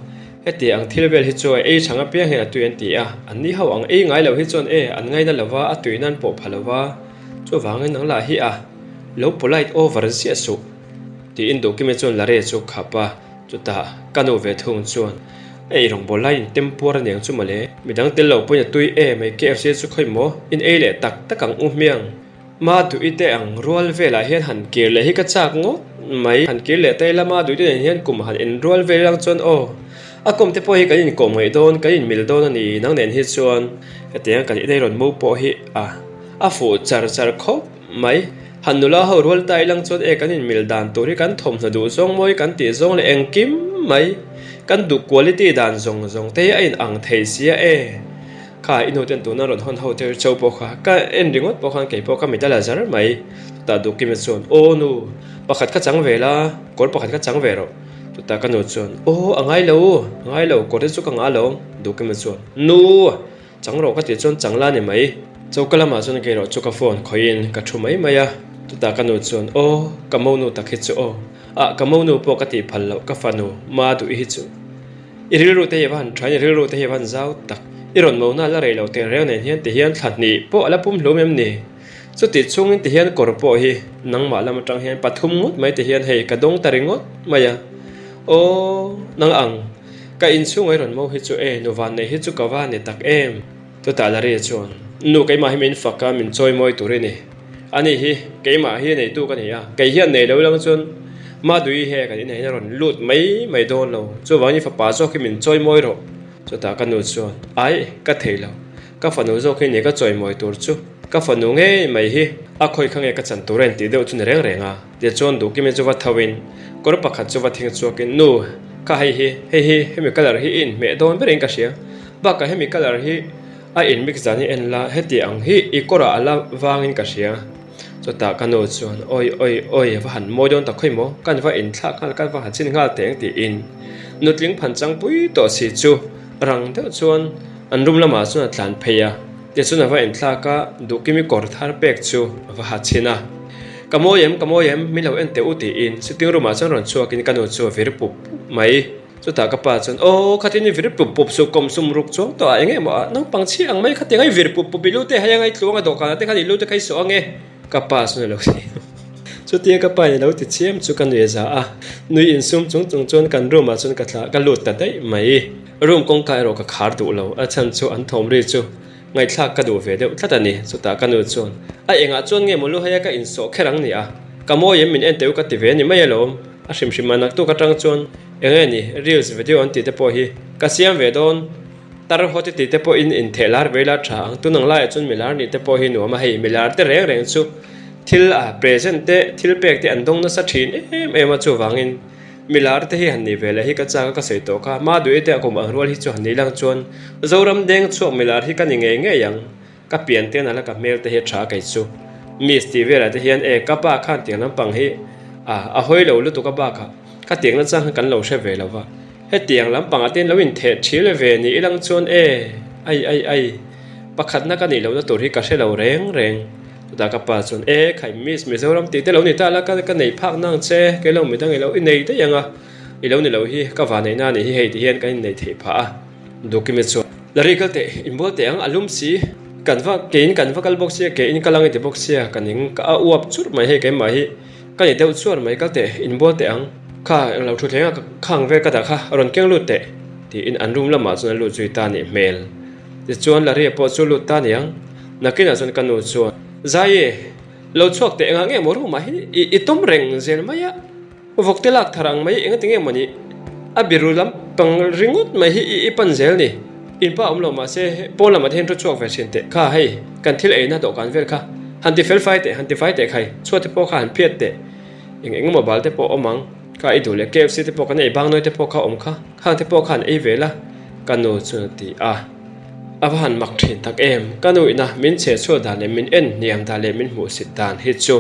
Heti ang thil vel hi chu a ei chhang apiang hian a tui an ti a, an ni ho ang ei ngai lo hi chuan e an ngaina lo va, a tui nan pawh pha lo va, chuvangin nang lah hi a lo polite over ziah suh tiin Duhkimi chuan Larry chu khap a, chutah ka nu ve thung chuan a ei rawngbawl lai in tem puar aniang chu mawle, midang tel lo pawhin a tui em ei KFC chu khawi maw in ei leh tak tak ang u hmiang. Ma duh i te ang rual velah hian han kir leh hi ka chak ngawt mai. Han kir leh ta ila ma duh te nen hian kum han en rual vel ang chuan aw a kawm te pawh hi kan inkawm ngaih dawn kan inmil dawn a ni nang nen hi chuan hetiang kan inei rawn mo pawh hi a a fuh char char khawp mai. Han nula ho rual ta ilang chuan e kan inmil dan tur hi kan thawmhnaw duh zawng mawi kan tih zawng leh engkim mai kan duh quality dan zawng zawng te hi a in ang thei sia e. Kha i nu ten tuna rawn hawn ho te cho pawh kha ka en ringawt pawh khan keipawh ka mit a la zar mai. Chutah Duhkima chuan, Aw nu, pakhat kha chang ve la, kawr pakhat kha chang ve rawh. Chutah ka nu chuan, Aw a ngai lo, a ngai lo, kawr te chu ka ngah alawm. Duhkima chuan, Nu! Chang rawh ka tih chuan chang la ni mai. Choka lamah chuan kei erawh chu ka phone khawihin ka thu mai mai a. Chutah ka nu chuan, Aw, ka monu tak hi chu aw. Ah, ka monu pawh ka tih phal loh, ka fanu ma duh hi chu. I rilru te hi a va han tha in i rilru te hi a va han zau tak. I rawn mona la rei lo teh reng nen hian ti hian thla hnih pawh a la pum hlum em ni? Chuti chhungin ti hian kawr pawh hi nangmah lam atang hian pathum ngawt mai ti hian hei ka dawng ta ringawt mai a. Aw, nang ang, ka inchhung i rawn mo hi chu e, nu vannei hi chu ka va ni tak em? Chutah Larry chuan, Nu, keimah hi min fak a, min chawi mawi tur i ni. Ani hi, keimah hi neitu ka ni a, kei hian nei lo lang chuan Madui he kan inah hian a rawn lut mai mai dawn lo, chuvangin i fapa zawk hi min chawi mawi rawh. Chutah ka nu chuan, Ai, ka thei lo, ka fanu zawk hi ni ka chawi mawi tur chu, ka fanu ngei mai hi a khawi kha nge ka chan tur a intih deuh chu ni reng reng a. Tichuan Duhkimi chu va tho in kawr pakhat chu va thing chhuak in, Nu, kha hei hi, hei hi, hemi colour hi i inhmeh dawn ber in ka hria. Bakah hemi colour hi a in mix dan hi en la, heti ang hi i kawrah a la vang in ka hria. Chutah ka nu chuan, Awi, awi, awi, va han mawi dawn tak khawi maw, kan va inthlak nghal, kan va ha chin nghal teh ang tiin nutling phan changpui tawh si chu rang deuh chuan an room lamah chuan a tlan phei a. Tichuan a va inthlak a, Duhkimi kawr thar pek chu a va ha chhin a. Ka mawi em, ka mawi em, min lo en teh u tiin sitting room ah chuan rawn chhuakin ka nu chu a vir pup pup mai. Chutah ka pa chuan, Aw, khatin i vir pup pup suh, kawm sum ruk chuang tawh ah eng emaw ah naupang chhiah ang mai khatiang a i vir pup pup i lu te hai anga i tluang a dawhkanah te khan i lu te kha i sawh ang e. Ka pa chuan a lo ti. Chutia ka pa in a lo ti chiam chu ka nui a za a, nui insum chung chung chuan kan room ah chuan ka thlah ka lut ta daih mai. Room kawngka erawh ka khar duh lo, a chhan chu an thawm ri chu ngaihthlak ka duh ve deuh tlat a ni. Chutah ka nu chuan, A engah chuan nge maw lu heia ka insawh kher ang ni a? Ka mawi em min en teh u ka ti ve a ni mai alawm. A hrim hrim a naktuk atang chuan eng nge ni reels video an tih te pawh hi ka siam ve dawn. Tar haw te tih te pawhin intheh lar ve ila tha ang. Tun ang laiah chuan milar nih te pawh hi nuam a, hei milar te reng reng chu thil a present te thil pek te an dawng nasa thin em em a chuvangin Milar te hi han nih ve leh hi ka chak a ka sawi tawh kha, Maduai te a kum ang rual hi chu han nih lang chuan Zoram deng chhuak milar hi ka ni ngei ngei ang, ka pian te nala ka hmel te hi a tha kei chu. Miss tih velah te hian e ka pa khan tiang lampang hi a a hawi lo lutuk a bakah ka tiang nachang kha kan lo hre ve lo va, hetiang lampangah te hian lo intheh thil ve ni ilang chuan e ai ai ai pakhatna ka nih lohna tur hi ka hre lo reng reng. Chutah ka pa chuan, E khai Miss Mizoram tih te lo ni ta la, ka ka nei phak nang che, kei lo midang i lo i nei daih ang a, i lo ni lo hi ka va neih na nih hi hei ti hian kan inneih theih phah a. Dukimi chuan, La ri kal teh, inbual teh ang, a lum si, kan va keiin kan va kal bawk sia, keiin ka lang i ti bawk sia, ka ning ka a uap churh mai hei keimah hi ka ni deuh chuar mai, kal teh, inbual teh ang, kha englo thutthleng a khang vel ka dah kha rawn keng lut teh, tiin an room lamah chuan a lut zui ta nih hmel. Tichuan Laria pawh chu lut ta niang. Nakinah chuan ka nu chuan, Zai, lo chhuak teh engah nge maw room ah hi i tawm reng zel mai a, vawk te lak thar ang mai engati nge maw ni, a biru lam pang ringawt mai hi i pan zel ni, in pa awm lo mahse pawn lamah te hian thu chhuak ve thin teh kha hei kan thil eina dawhkan vel kha han ti fel fai teh han ti fai teh khai chhuat te pawh kha han phiat teh eng eng emaw bal te pawh awm ang kha i duh leh KFC te pawh kan ei bang nawi te pawh kha awm kha khang te pawh kha han ei ve la ka nu chuan a ti a. A va han mak thin tak em? Ka nu ina min chhe chhuah dan leh min en hniam dan leh min hmuhsit dan hi chu.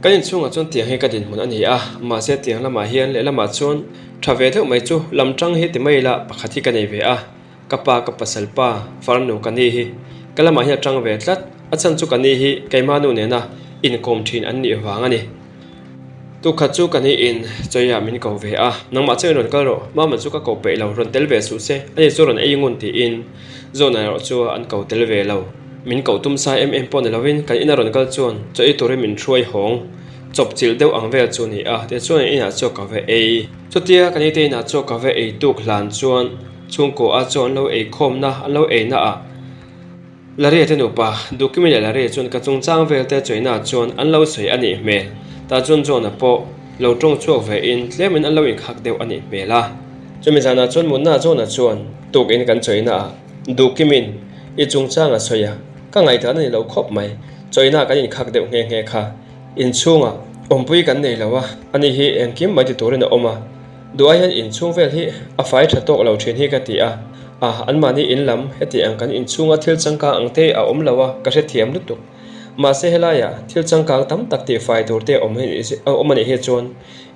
Kan inchhungah chuan tiang hi ka dinhmun a ni a, mahse tiang lamah hian lehlamah chuan tha ve deuh mai chu lam tang hi ti mai ila pakhat hi ka nei ve a, ka pa ka pasal pa farnu ka ni hi ka lamah hian a tang ve tlat, a chhan chu ka ni hi keimah nu nena inkawm thin an nih vang a ni. Tukhat chu ka ni in Chawia min ko ve a, nangmah chuan rawn kal rawh, Mama chu ka ko peih lo, rawn tel ve suh se, ani chu rawn ei ngun tiin Zawna erawh chu an ko tel ve lo. Min koh tum sa em em pawh ni lovin kan ina rawn kal chuan chaw ei turin min hruai hawng chawp chilh deuh ang vel chu a ni a, tichuan an inah chaw ka va ei. Chutia ka nite inah chaw ka va ei tuk hlan chuan chhungkaw a chaw an lo ei khawmna an lo eina ah Laria te nupa, Dukimi leh Laria chuan ka chungchang vel te chawihna chuan an lo sawi a nih hmel. Tah chuan John-a pawh lo tawng chhuak ve in tlemin an lo inkhak deuh a nih hmel a. Chumi zanah chuan mutna John-a chuan tukin kan chawihna ah Dukimin i chungchang a sawi a, ka ngaihdan a ni lo khawp mai. Chawihna kan inkhak deuh nghe nghe kha inchhungah awmpui kan nei lo a, ani hi engkim mai ti turin a awm a. Duh ai hian inchhung vel hi a fai tha tawk lo thin hi ka ti a. A, anmahni in lam heti ang kan inchhunga thil changkang ang te a awm lo a, ka hrethiam lutuk. Mahse helaiah thil changkang tam tak tihfai tur te awm awm a nih hi chuan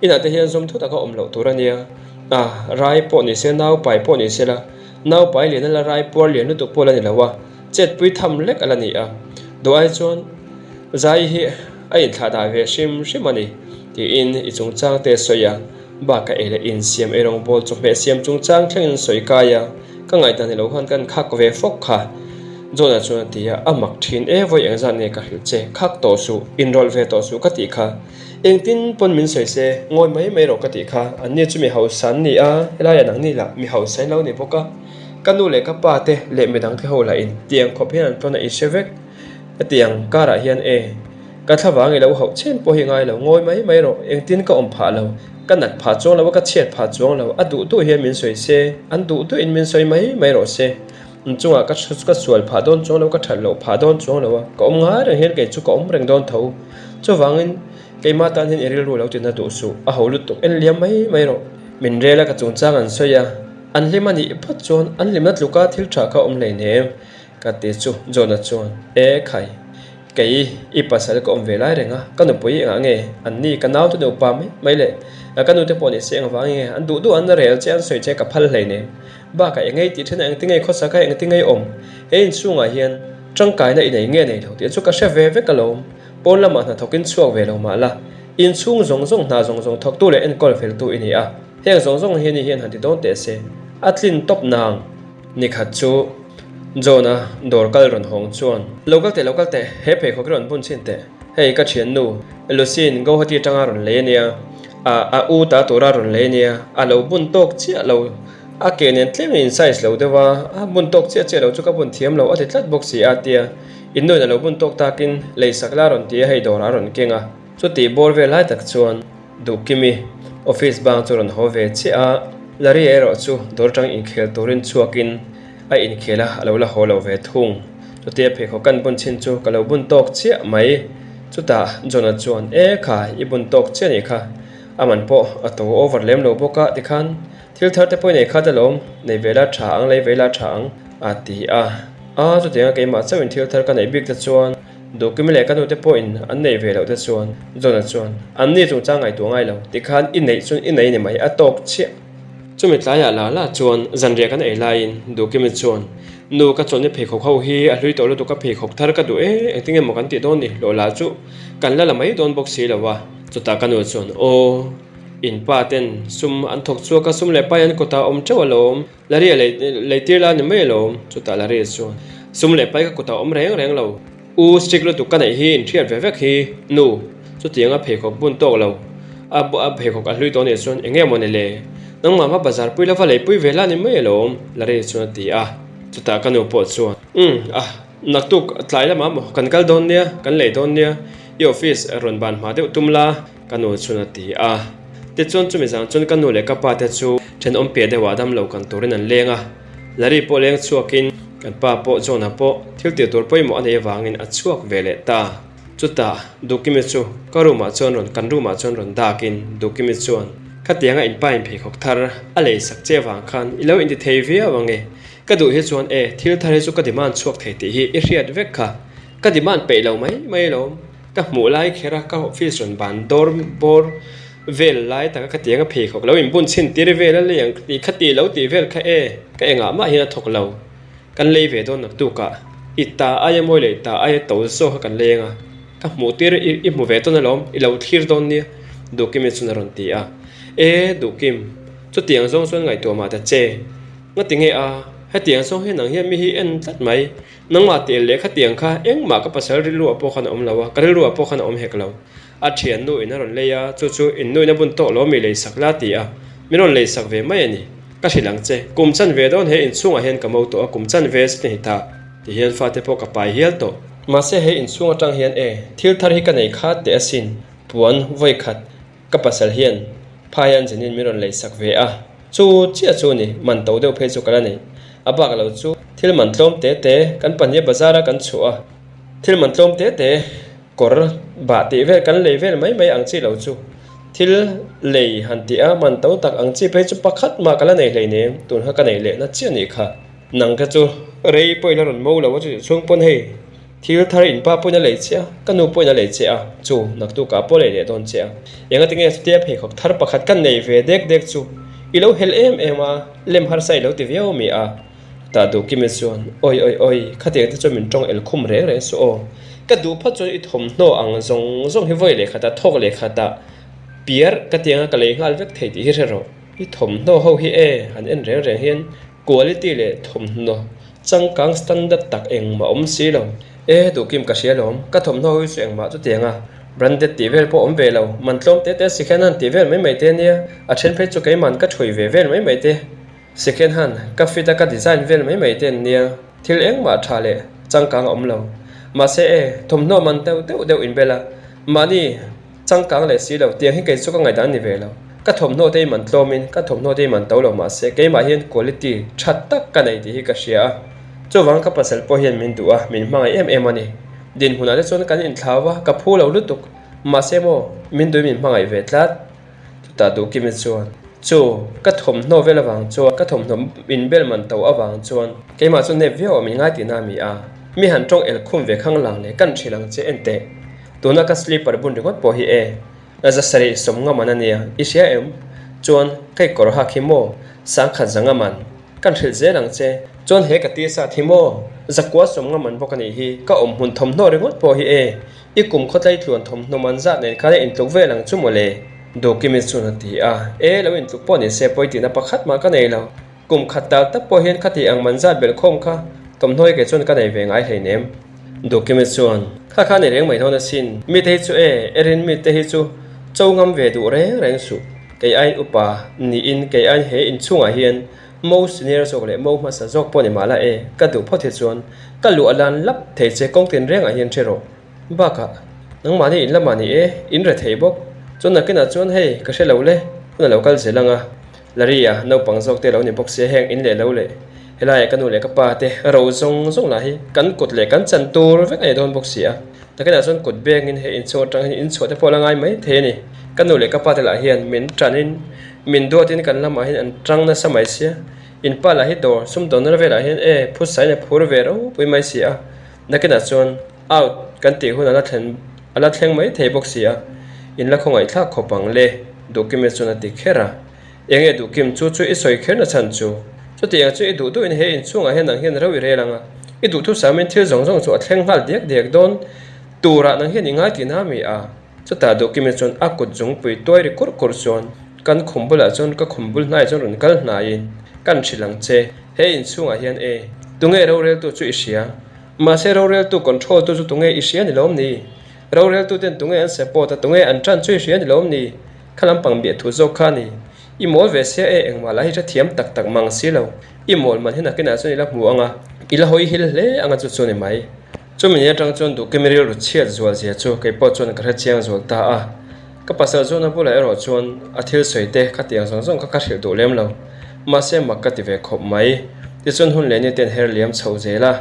inah te hian zawm thu taka awm loh tur a nia. A, rai pawh ni se, nau pai pawh ni se la, nau pai lian a la rai puar lian lutuk pawh la ni lo a, chetpui tham lek a la ni a. Duh ai chuan zai hi a inthlah dah ve hrim hrim a ni tiin i chungchang te sawi a. Bakah ei leh insiam ei rawngbawl chawhmeh siam chungchang thlengin sawi kai a, ka ngaihdan ni lo khan kan khak ve fawk kha. John-a chuan a ti a, a mak thin e, vawi engzat nge ka hrilh che, khak tawh suh, inrawlh ve tawh suh ka tih kha. Engtin pawn min sawi se, ngawi mai mai rawh ka tih kha, anni chu mi hausa an ni a, helaiah nangni lah mi hausa in lo ni bawk a, ka nu leh ka pa te leh midang te ho lah in tiang khawp hian an tlawn a i hre vek. Hetiang karah hian e, ka thlavang i lo hauh chen pawh hi ngai lo, ngawi mai mai rawh, engtin ka awm phah lo, ka nat phah chuang lo a, ka chhiat phah chuang lo, a duh duh hian min sawi se, an duh duhin min sawi mai mai rawh se, in chungah ka ka sual phah dawn chuang lo, ka that loh phah dawn chuang lo a, ka awm ngai reng hian kei chu ka awm reng dawn tho, chuvangin keimah tan hian i rilru lo tina duh suh, a ho lutuk en liam mai mai rawh. Min rel a ka chungchang an sawi a, an hlim a nih phawt chuan an hlimna tluka thil tha kha awm hleinem. Ka ti chu John-a chuan, E khai, kei i pasal ka awm ve lai reng a, ka nupui engah nge an ni ka naute nupa mai mai le, ka nute pawh ni se engvang nge an duh duh an rel che an sawi che ka phal hlei nem, bakah eng ngei tih then a engti ngei khawsa kha engti ngei awm, he inchhungah hian tangkaina i nei nge nei lo tih chu ka hre ve vek alawm, pawn lamah hna thawkin chhuak ve lo mah la, inchhung zawng zawng hna zawng zawng thawktu leh enkawl feltu i ni a, heng zawng zawng hi ni hian han ti dawn teh se, a tlin tawp nang. Nikhat chu John-a dawr kal rawn hawng chuan, Lo kal teh, lo kal teh, he pheikhawk hi rawn bun chhin teh. Hei ka thiannu Lucy-in Guwahati atanga rawn lei a nia, a a u ta tura rawn lei a nia, a lo bun tawk chiah lo, a ke nen tlemin in size lo deuh a, a bun tawk chiah chiah lo chu ka bun thiam lo a ti tlat bawk si a tia innuin a lo bun tawk takin leisak la rawn ti a, hei dawrah a rawn keng a. Chutih bawr vel lai tak chuan Duhkimi office bang chu rawn haw ve chiah a, Larry erawh chu dawr atang inkhel turin chhuakin a inkhel a, a lo la haw lo ve thung. Chutia pheikhawk kan bun chin chu ka lo bun tawk chiah mai. Chutah John-a chuan, E kha, i bun tawk chiah nih kha, a man pawh a to over lem lo bawk a, tikhan thil thar te pawh i nei khat alawm, nei ve la tha ang, lei ve la tha ang, a ti a. A, chutianga keimah chauhin thil thar ka neih bik te chuan Duhkimi leh ka nute pawhin an neih ve loh te chuan John-a chuan, An ni chungchang ngaihtuah ngai lo, tikhan i neih chuan i nei ni mai, a tawk chiah. Chumi tlaiah la la chuan zanriah kan ei laiin Duhkimi chuan, Nu, ka chawlhni pheikhawk ho hi a hlui tawh lutuk a, pheikhawk thar ka duh e, engtin nge maw kan tih dawn ni, hlawh lah chu kan la la mai dawn bawk si lo a. Chutah ka nu chuan, Aw, in pa ten sum an thawk chhuak a, sum leh pai an kutah a awm teuh alawm. Larry a lei tir la ni mai alawm, chutah Larry chuan sum leh pai ka kutah awm reng reng lo. U strict lutuk ka neih hi inhriat ve vek hi nu, chutianga pheikhawk bun tawk lo a a pheikhawk a hlui tawh nih chuan eng nge maw ni le, nangmah va bazar pui la va lei pui ve la ni mai alawm, Larry chuan a ti a, chutah ka nu pawh chuan umm a naktuk tlai lamah maw kan kal dawn nia, kan lei dawn nia, i office rawn ban hma deuh tum la, Ka nu chuan a ti a. Tichuan chumi zang chuan ka nu leh ka pa te chu thenawm piah deuhah dam lo kan turin an leng a. Larry pawh leng chhuakin kan pa pawh John-a pawh thil tih tur pawimawh a neih avangin a chhuak ve leh ta. Chutah Dukimi chu ka room-ah chuan rawn kan room-ah chuan rawn dakin Dukimi chuan khatianga in pa in pheikhawk thar a lei sak che avang khan i lo inti thei viau ang e. Ka duh hi chuan e thil thar hi chu ka demand chhuak thei tih hi i hriat vek kha. Ka demand peih lo mai mai alawm. Ka hmuh lai kher a, ka office rawn ban dawr bawr vel lai taka khatiang a pheikhawk lo inbun chhin tir vel a lei ang tih kha tih lo tih vel kha e, ka engah mah hian a thawk lo. Kan lei ve dawn naktuk ah i ta aia mawi leh i ta aia to zawk kha kan lei anga, ka hmuh tir i hmu ve dawn alawm, i lo thlir dawn nia Duhkimi chuan a rawn ti a. E Duhkim, chutiang zawng chuan ngaihtuah mah ta che, ngati nge a, hetiang zawng hian nang hian mi hi en tlat mai. Nangmah tel leh khatiang kha engmah ka pasal rilru ah pawh khan a awm lo a, ka rilru ah pawh khan a awm hek lo. A thiannu in a rawn lei a, chu chu in nuin a bun tawk lo mi lei sak la ti a, min rawn lei sak ve mai a ni. Ka hrilh ang che, kum chan ve dawn he inchhungah hian ka mo tawh a, kum chan ve zet a ni ta ti hian fate pawh ka pai hial tawh. Mahse he inchhung atang hian e, thil thar hi ka nei kha teh asin, puan vawi khat Ka pasal hian phai an zinin min rawn lei sak ve a, chu chiah chu ni, man to deuh phei chu ka la nei. A bak lo chu thil man tlawm te te kan pahnih bazar a kan chhuah a, thil man tlawm te te kawr bah tih vel kan lei vel mai mai ang chi lo chu thil lei han tih a, man to tak ang chi phei chu pakhat mah ka la nei hleinem, tun kha ka neih leh na chiah nih kha. Nang kha chu rei pawhin a rawn mo lo a chutih chhung pawn hei thil thar in pa pawhin a lei che a, ka nu pawhin a lei che a, chu naktukah pawh a lei leh dawn che a. Engati nge chutia pheikhawk thar pakhat ka nei ve dek dek chu i lo helh em em a, lem harsa i lo ti viau ami a? Tah duh Kimi chuan, Awi awi awi, khatiang te chuan min tawng el khum reng reng suh aw. Ka duh phawt chuan i thawmhnaw ang zawng zawng hi vawi leh khatah thawk leh khatah piar ka tianga ka lei nghal vek thei tih hi hre rawh. I thawmhnaw ho hi e han en reng reng hian quality leh thawmhnaw changkang standard tak engmah awm si lo. E duhkim ka hria lawm, ka thawmhnaw hi chu engmah chutiang a branded tih vel pawh awm ve lo, man tlawm te te second hand tih vel mai mai te ania, a then phei chu keiman ka thui ve vel mai mai te second hand ka fit a ka design vel mai mai te an nia, thil engmah tha leh changkang a awm lo. Mahse e thawmhnaw man deuh deuh deuh inbel a, mahni Changkang leh si lo, tiang hi kei chu ka ngaihdan ni ve lo. Ka thawmhnaw te hi man tlawmin, ka thawmhnaw te hi man to lo mahse keimah hian quality tha tak ka nei tih hi ka hria a. Chuvang ka pasal pawh hian min duh a, min hmangaih em em a ni. Dinhmunah te chuan kan inthlau a, ka phu lo lutuk. Mahse maw, min duhin min hmangaih ve tlat. Chutah Duhkimi chuan, Chu, ka thawmhnaw vel avang chuan, ka thawmhnaw inbel man to avang chuan keimah chu nep viau a min ngai tihna a mi a. Mi han tawng el khum ve khang lang leh kan hrilh ang che enteh. Tuna ka slipper bun ringawt pawh hi e, za sarih sawm ngam an a nia, i hria em? Chuan, ka kawr hak hi maw? Sangkhat za ngam an. Kan hrilh zel ang che. Chuan he ka t-shirt hi maw? Zakua sawm ngam an bawk a nih hi, ka awm hmun thawmhnaw ringawt pawh hi e, i kum khawtlai tluan thawmhnaw man zat nen khan a intluk vel ang chu mawle. Dawkimi chuan a ti a, E, lo intluk pawh ni se pawi tihna pakhat mah ka nei lo. Kum khat tal tak pawh hian khati ang man zat belh khawm kha thawmhnaw hi kei chuan ka nei ve ngai hleinem. Dawkimi chuan, Kha kha ni reng mai dawn asin, mite hi chu e, erin mite hi chu cho ngam ve duh reng reng suh. Kei aiin upa niin kei aiin he inchhungah hian mo senior zawk leh mo hmasa zawk pawh ni mah la e, ka duh phawt hi chuan ka luh a lan lap thei che kawng tin rengah hian hre rawh. Bakah, nangmahni in lamah ni e, in re thei bawk. Chuan nakinah chuan hei ka hre lo le, hun a lo kal zel ang a. Larry-a naupang zawk te lo ni bawk sia heng in leh lo leh helaiah ka nu leh ka pa te ro zawng zawng lah hi kan kut leh kan chan tur vek a ni dawn bawk si a. Takinah chuan kut bengin he inchhung atang hian inchhuah te pawh la ngai mai thei a ni. Ka nu leh ka pa te lah hian min tanin min duatin kan lamah hian an tang nasa mai sia. In pa lah hi dawr sumdawnna velah hian e phusain a phur ve ropui mai si a. Nakinah chuan out kan tih hun a la thlen a la thleng mai thei bawk si a. In la khawngaih thlak khawp ang le Duhkimi chuan a ti kher a. Enge duhkim chu chu i sawi kher na chhan chu? Chutiang chu i duh duhin he inchhungah hian nang hian ro i rel ang a, i duhthusam in thil zawng zawng chu a thleng nghal diak diak dawn turah nang hian i ngai tihna a mi a? Chutah duhkimi chuan a kut zungpui tuai ri kurh kurh chuan kan khum bulah chuan ka khum bul hnaiah chuan rawn kal hnaiin kan hrilh ang che, he inchhungah hian e, tunge roreltu chu i hria? Mahse roreltu control tu chu tunge i hria ni lawm ni? Roreltu ten tunge an support a, tunge an tan chu i hria ni lawm ni? Kha lampang biah thu zawk kha a ni. I mawl ve sia e, engmah lah hi hre thiam tak tak mang si lo. I mawl man hi nakinah chuan i la hmu ang a, i la hawi hil hle ang a chu chu ni mai. Chumi ni atang chuan Duhkimi rilru chhiat zual zia chu kei pawh chuan ka hre chiang zual ta a. Ka pasal zawhna bulah erawh chuan a thil sawi te kha tiang zawng zawng kha ka hrilh duh lem lo. Mahse mak ka ti ve khawp mai. Tichuan hun leh ni ten her liam chho zel a.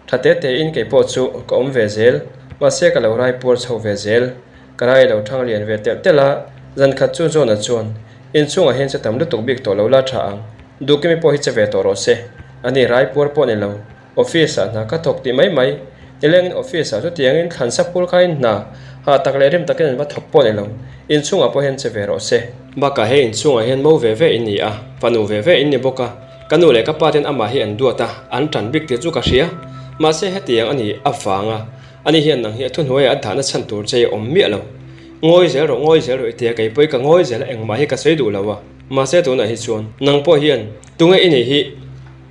Tha te te in kei pawh chu ka awm ve zel. Mahse ka lo rai puar chho ve zel. Ka rai lo thang lian ve telh telh a, zan khat chu John-a chuan, Inchhungah hian che tam lutuk bik tawh lo la tha ang, Dukimi pawh hi che ve tawh rawh se, ani rai puar pawh ni lo, office-ah hna ka thawk tih mai mai, nilengin office-ah chutiangin thlan sa phul khain hna hah tak leh rim takin an va thawk pawh ni lo, inchhungah pawh hian che ve rawh se. Bakah he inchhungah hian mo ve ve in ni a, fanu ve ve in ni bawk a, ka nu leh ka pa ten amah hi an duat a, an tan bik tih chu ka hria, mahse hetiang a ni avanga Ani hian nang hi a thuhnuaiah a dahna chhan tur che i awm miah lo. Ngawi zel rawh, ngawi zel rawh i tia kei pawh i ka ngawi zel a, engmah hi ka sawi duh lo a. Mahse tunah hi chuan nang pawh hian tunge i nih hi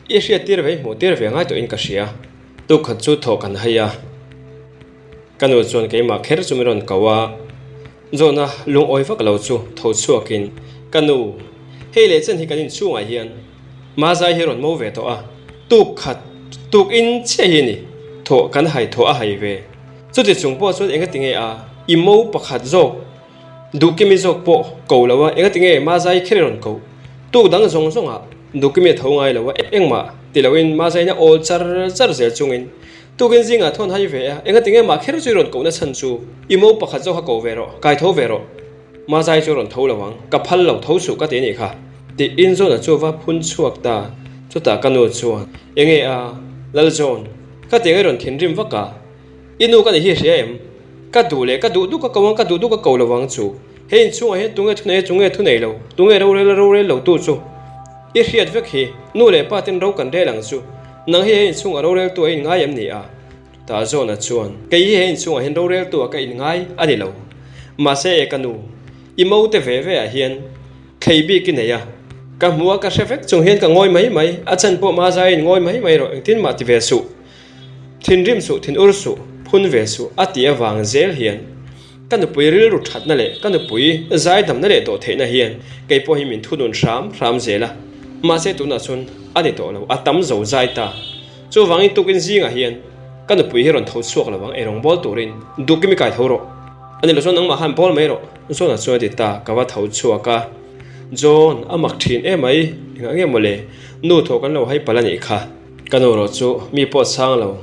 i hriat tir ve i hmuh tir ve ngai tawhin ka hria. Tuk khat chu thawh kan hai a, ka nu chuan keimah kher chu min rawn ko a, Zawhna lungawi vak lo chu tho chhuakin ka nu, hei leh chen hi kan inchhungah hian Mazai hi rawn mo ve tawh a, tuk khat tuk in chiah hi a ni, thawh kan hai thawh a hai ve. Chuti chung pawh chuan enga tinge a, i mo pakhat zawk Duhkimi zawk pawh ko lo a, enga tinge Mazai kher i rawn ko? Tuk dang zawng zawngah Duhkimi a tho ngai lo a, engmah ti loin Mazaiin a awl char char zel chungin tukin zingah thawn hai ve a, enga tinge mah kher chu i rawn kohna chhan chu i mo pakhat zawk kha ko ve rawh, kai tho ve rawh. Mazai chu rawn tho lo ang, ka phal lo tho suh ka ti a nih kha. Tiin Zona chu va phun chhuak ta. Chutah ka nu chuan, Enge a, Lalzawn, ka tiang i rawn thinrim vak a, i nu ka ni hi hria em? Ka duh leh ka duh duh ka ko ang, ka duh duh ka ko lo ang chu. He inchhungah hian tunge thu nei a, tunge thu nei lo, tunge rorel a rorel lo tu chu i hriat vek hi. Nu leh pa ten ro kan rel ang chu. Nang hi he inchhungah roreltu a inngai em ni a? Tah Zawna chuan, Kei hi he inchhungah hian roreltu ah ka inngai a ni lo. Mahse e ka nu, i mo te ve ve ah hian thlei bik i nei a. Ka hmu a, ka hre vek chung hian ka ngawi mai mai, a chan pawh Mazaiin ngawi mai mai rawh, engtin mah ti ve suh. Thinrim suh, thin ur suh, phun ve suh a tih avang zel hian ka nupui rilru thatna leh ka nupui zaidamna leh dawh theihna hian kei pawh hi min thunun hram hram zel a. Mahse tunah chuan a ni tawh lo, a tam zo zai ta. Chuvangin tukin zingah hian ka nupui hi rawn tho chhuak lo ang, eirawng bawl turin duhkim i kai tho rawh. A ni lo chuan nangmah khan bawl mai rawh, John-a chuan a ti ta, ka va tho chhuak a. John, a mak thin emai, engah nge mawle, nu thaw kan lo hai palh a nih kha. Ka nu rawh chu mi pawh chhang lo,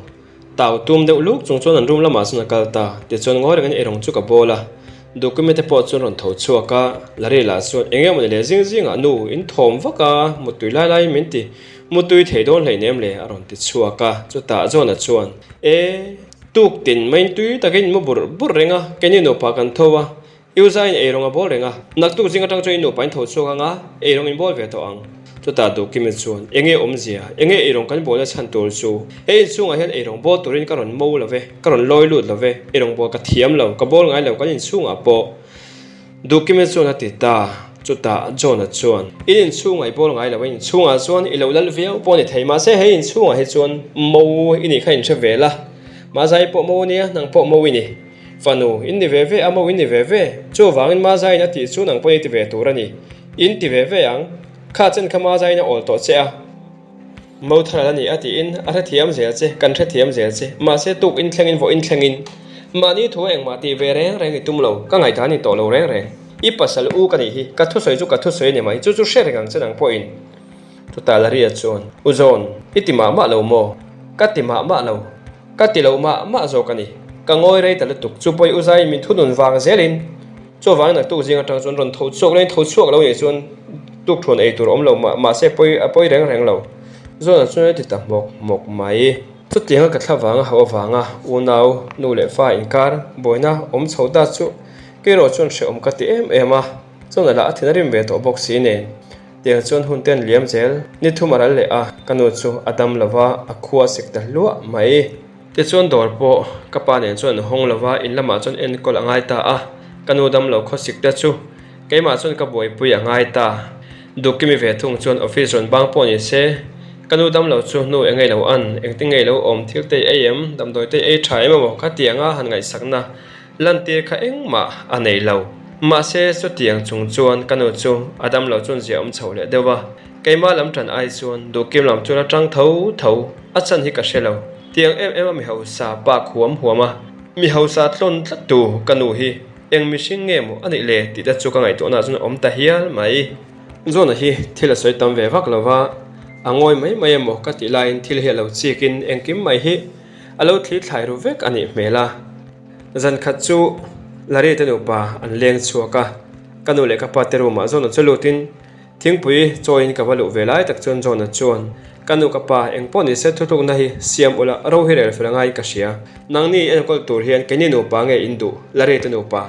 tau tum deuh luk chung chuan an room lamah chuan a kal ta. Tichuan ngawi rengin eirawng chu ka bawl a, Dukumi te pawh chuan rawn tho chhuak a, Larry lah chuan eng emawni le zing zingah nu in thawm vak a, muttui lai laiin min ti muttui thei dawn hleinem le a rawn ti chhuak a, chutah John-a chuan E, tuk tin maiin tui takin in mu burh burh reng a, keini nupa kan tho a, I u zaiin eirawng a bawl reng a, naktuk zing atang chuan i nupa in tho chhuak ang a, eirawng in bawl ve tawh ang. Chutah Duhkimi chuan, Enge awmzia? Enge eirawng kan bawlna chhan tur chu? He inchhungah hian eirawng bawl turin ka rawn mo lo ve, ka rawn lawi lut lo ve, eirawng bawl ka thiam lo, ka bawl ngai lo kan inchhungah pawh. Duhkimi chuan a ti ta. Chutah John-a chuan, In inchhungah i bawl ngai lo a, inchhungah chuan i lo lal viau pawh a ni thei, mahse he inchhungah hi chuan mo i nih kha inhre ve la, Mazai pawh mo a nia, nang pawh mo i ni. Fanu, in ni ve ve a maw in ni ve ve? Chuvangin Mazaiin a tih chu nang pawhin i ti ve tur a ni. In ti ve ve ang. Kha chen kha Mazaiin a awl tawh che a. Mo thar a ni a tiin a hrethiam zel che, kan hrethiam zel che. Mahse tuk in thlengin vawh in thlengin. Mahni thu a engmah tih ve reng reng i tum lo, ka ngaihdan ni tawh lo reng reng. I pasal u ka nih hi, ka thusawi chu ka thusawi a ni mai, chu chu hre reng ang che nang pawhin. Chutah Laria chuan, U John, i ti mah mah lo maw? Ka ti mah mah lo. Ka ti lo mah mah zawk a ni. Ka ngawi rei ta lutuk. Chu pawi u Zaiin min thunun vang zelin chuvangin naktuk zing atang chuan rawn tho chhuak lo in tho chhuak lo nih chuan tukthuan ei tur awm lo mah mahse pawi a pawi reng reng lo. John-a chuan a ti ta hmawk hmawk mai. Chutianga ka thla vanga hauh avanga unau nu leh fa inkar buaina awm chho ta chu kerawh chuan hrehawm ka ti em em a. John-a lah a thin a rim ve tawh bawk si nen. Tiang chuan hun ten liam zel ni thum a ral leh a, ka nu chu a dam lo va, a khua sik ta hluah mai. Tichuan dawr pawh ka pa nen chuan an hawng lo va, in lamah chuan enkawl a ngai ta a, ka nu dam lo khawsik te chu keimah chuan ka buaipui a ngai ta. Duhkimi ve thung chuan office rawn bang pawh ni se, ka nu dam lo chu nu engei lo an, engtin ngei lo awm thil te i ei em, damdawi te i ei tha em emaw kha tianga han ngaihsakna Lantir kha engmah a nei lo. Mahse, chutiang chung chuan ka nu chu a dam lo chuan zia awm chho leh deuh a. Keimah lam tan ai chuan Duhkim lam chuan a tang tho tho. A chan hi ka hre lo. Tiang em em a mi hausa pak huam huam a. Mi hausa tlawn tlat tu ka nu hi eng mihring nge maw a nih le tih te chu ka ngaihtuahna ah chuan a awm ta hial mai. John-a hi thil a sawi tam ve vak lo va, a ngawi mai mai emaw ka tih laiin thil hi a lo chikin engkim mai hi a lo thli thlai ru vek a nih hmel a. Zan khat chu Larry te nupa an leng chhuak a, ka nu leh ka pa te room ah John-a chu lutin thingpui chawiin ka va luh ve lai tak chuan John-a chuan ka nu ka pa engpawh ni se thutlukna hi siam ula ro hi rel fel angai ka hria. Nangni enkawl tur hian keini nupa nge in duh Larry te nupa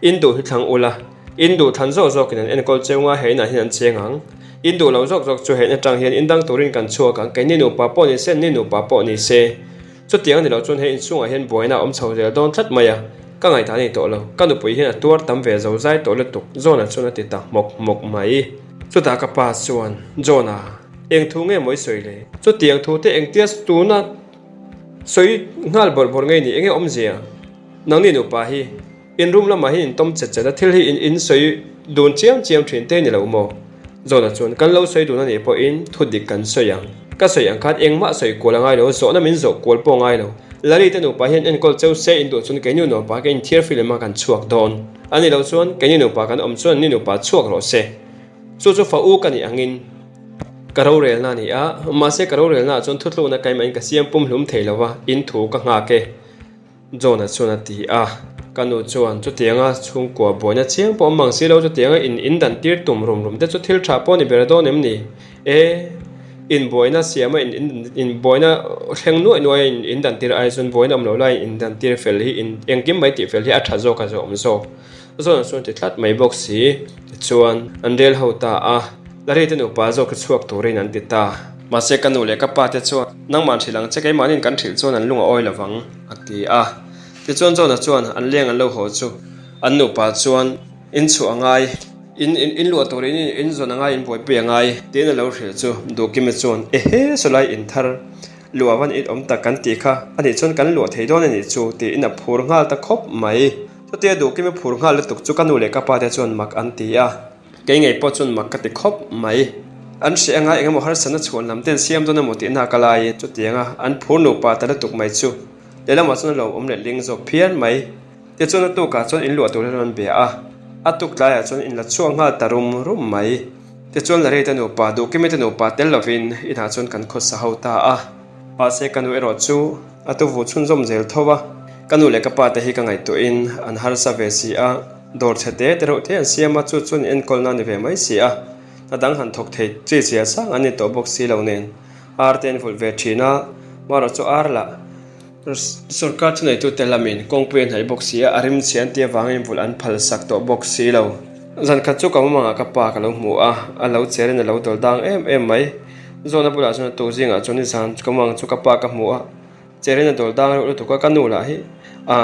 in duh hi thlang ula in duh thlan zawk zawkin an enkawl cheu nga he inah hian an cheng ang. In duh lo zawk zawk chu he in atang hian in dang turin kan chhuak ang keini nupa pawh ni se anni nupa pawh ni se. Chutiang a ni lo chuan he inchhungah hian buaina a awm chho zel dawn tlat mai a, ka ngaihdan a ni tawh lo. Ka nupui hian a tuar tam ve zo zai tawh lutuk, John-a chuan a ti ta hmawk hmawk mai. Chutah ka pa chuan, John-a, eng thu nge maw i sawi le? Chutiang thu te engtia tuna sawi nghal bawrh bawrh ngei ni, enge awmzia? Nangni nupa hi. In room lamah hian in tawm chet chet a, thil hi in in sawi dun chiam chiam thin te ni lo maw? John-a chuan, Kan lo sawi dun a nih pawhin thu dik kan sawi ang. Ka sawi ang khan engmah sawi kual a ngai lo, zawhna min zawh kual pawh a ngai lo. Lali te nupa hian enkawl cheu se in duh chuan keini nupa ka inthiar film a kan chhuak dawn. A ni lo chuan keini nupa kan awm chuan ni nupa chhuak rawh se. Chu chu fa u ka nih angin ka rorelna a ni a, mahse ka rorelna ah chuan thutlukna kaimahin ka siam pumhlum thei lo va, in thu ka nghak e. John-a chuan a ti a. Ka nu chuan chutianga chhungkua buaina chiang pawh awm mang si lo, chutianga in in dan tir tum rum rum te chu thil tha pawh ni ber dawn em ni? E! Inbuaina siama inbuaina thleng nuaih nuaih a indan tir ai chuan buaina awm lo laiin indan tir fel hi engkim mai tih fel hi a tha zawk a zawm zawk. Zawn chuan ti tlat mai bawk si. Tichuan an rel ho ta a, Larry te nupa zawk chu chhuak turin an ti ta. Mahse ka nu leh ka pa te chuan nangmah an hrilh ang che keimahniin kan hrilh chuan an lung a awi lovang a ti a. Tichuan John-a chuan an leng an lo haw chu an nupa chuan in chhuah a ngai. In in luah tur in in zawn a ngai in buaipui a ngai tiin a lo hrilh chu Duhkima chuan ehe sawlai in thar luah van it awm tak kan tih kha a nih chuan kan luah thei dawn a nih chu tiin a phur nghal ta khawp mai. Chutia Duhkima phur nghal lutuk chu ka nu leh ka pa te chuan mak an ti a, kei ngei pawh chuan mak ka ti khawp mai. An hreh anga engemaw harsatna chhuan lam ten siam dawn emaw tihna ka laiin chutianga an phur nupa ta lutuk mai chu lehlamah chuan a lo awm leh ling zawk phian mai. Tichuan a tukah chuan in luah tur hian an bia a, a tuk tlaiah chuan in la chhuak nghal ta rum rum mai. Tichuan Larry te nupa, Duhkimi te nupa tel lovin inah chuan kan khawsa ho ta a. Mahse ka nu erawh chu a tuvu chhunzawm zel tho a, ka nu leh ka pa te hi ka ngaihtuahin an harsa ve si a, dawr chhe te te reuh te an siam a, chu chuan enkawlna a ni ve mai si a, hna dang han thawk thei chi zia sang an ni tawh bawk si lo nen ar te an vulh ve thin a, marawh chu ar lah. Sorkar thuneitute lamin kawngpui a hnaih bawk si a, a rim chhe an tih avangin vulh an phal sak tawh bawk si lo. Zan khat chu ka mumangah ka pa ka lo hmu a, a lo cherin a lo dawl dang em em mai. Zawhna bulah chuan a tuk zingah chuan nizan ka mumang chu ka pa ka hmu a, cherin a dawl dang reuh lutuk a, ka nu lah hi a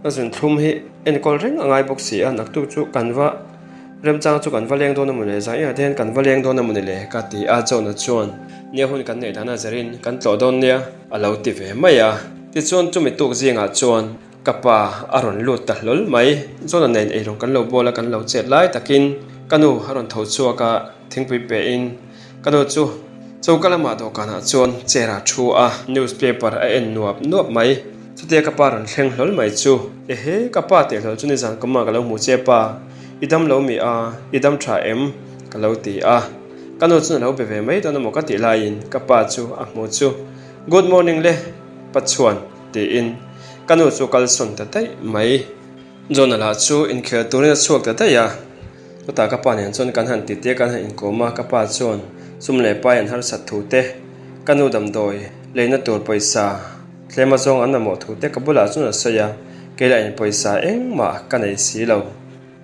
zunthlum hi enkawl reng a ngai bawk si a, naktuk chu kan va Remchang chu kan va leng dawn a mawni le, zan inah te hian kan va leng dawn a mawni le ka ti a, John-a chuan nia hun kan neih dana zerin kan tlawh dawn nia a lo ti ve mai a. Tichuan chumi tuk zingah chuan ka pa a rawn lut ta hlawl mai, John-a nen eirawng kan lo bawl a kan lo chet lai takin ka nu a rawn tho chhuak a, thingpui pehin ka nu chu choka lamah dawhkanah chuan chair ah thu a, newspaper a en nuap nuap mai. Chutia ka pa rawn thleng hlawl mai chu, Ehe, ka pa teh hlawl chu nizan kawmah ka lo hmu che pa, i dam lo mi a, i dam tha em? ka lo ti a. Ka nu chuan a lo be ve mai dawn emaw ka tih laiin ka pa chu a hmu chu, Good morning le, Pachuan, tiin ka nu chu kalsawn ta daih mai. John-a lah chu inkhel turin a chhuak ta daih a. Chutah ka pa nen chuan kan han titi a, kan han inkawm a, ka pa chuan sum leh pai an harsat thu te, ka nu damdawi leina tur pawisa tlem azawng an mamawh thu te ka bulah chuan a sawi a, kei lah in pawisa engmah ka nei si lo.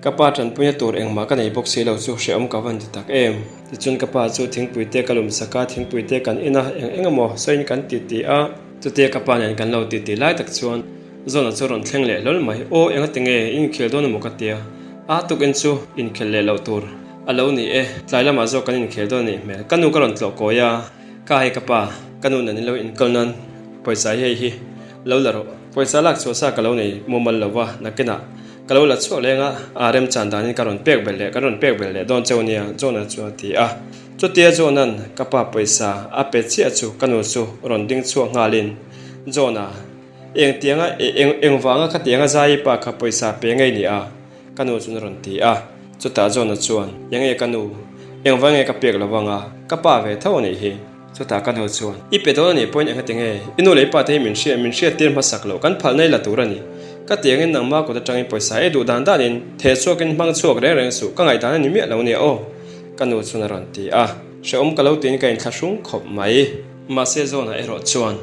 Ka pa tanpuina tur engmah ka nei bawk si lo chu hrehawm ka van ti tak em. Tichuan ka pa chu thingpui te ka lum sak a, thingpui te kan in a, eng eng emaw sawiin kan titi a. Chutia ka pa nen kan lo titi lai tak chuan Zawna chu rawn thleng leh hlawl mai. Aw engati nge i inkhel dawn emaw ka tia. A tukin chu inkhel leh loh tur a lo ni e. Tlai lamah zawk kan inkhel dawn a nih hmel. Ka nu ka rawn tlawh kawi a, ka hei ka pa, ka nu nen in lo inkawl nan pawisa hi hei hi lo la rawh. Pawisa lak chhuah sa ka lo nei mumal lo va, nakinah ka lo la chhuak leng a, a remchan danin ka rawn pek belh leh kan rawn pek belh leh dawn cheu nia John-a chu a ti a. Chutia John-a'n ka pa pawisa a pe chiah chu ka nu chu rawn ding chhuak nghalin John-a Eng tianga eng eng vanga khatianga zai pa kha pawisa pe ngei ni a? Ka nu chuan a rawn ti a. Chutah John-a chuan, Eng nge ka nu? Eng vang nge ka pek lo vanga? Ka pa ve tho a nih hi. Chutah ka nu chuan, I pe dawn a nih pawhin engati nge? I nu leh i pa te hi min hria min hriat tir hmasak loh kan phalna i la tur a ni. Ka tiangin nangma kut atangin pawisa ei duh dan danin theh chhuakin hmang chhuak reng reng suh ka ngaihdan a ni miah lo nia aw. Ka nu chuan a rawn ti a. Hrehawm ka lo tiin ka inthlahrung khawp mai. Mahse Zawnah erawh chuan,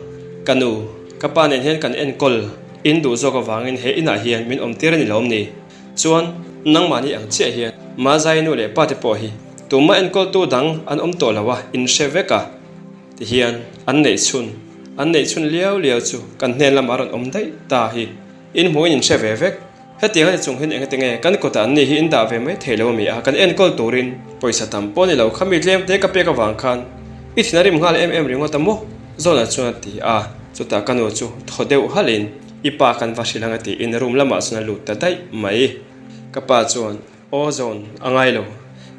Ka nu, ka pa nen hian kan enkawl in duh zawk avangin he inah hian min awm tir a ni lawm ni? Chuan, nangmahni ang chiah hian Mazai nu leh pa te pawh hi tumah enkawltu dang an awm tawh lo a, in hre vek a. Tihian an neih chhun, an neih chhun liau liau chu kan hnen lamah rawn awm daih ta hi. In hmuhin in hre ve vek. Hetiang a ni chung hian engati nge kan kutah an ni hi in dah ve mai thei lo a mi a, kan enkawl turin pawisa tam pawh a ni lo, khami tlem te ka pek avang khan i thin a rim nghal em em ringawt a maw? Zawna chuan a ti a, chutah ka nu chu thaw deuh halhin i pa kan va hrilh ang a tiin room lamah chuan a lut ta daih mai. Ka pa chuan Aw Zawn, a ngai lo.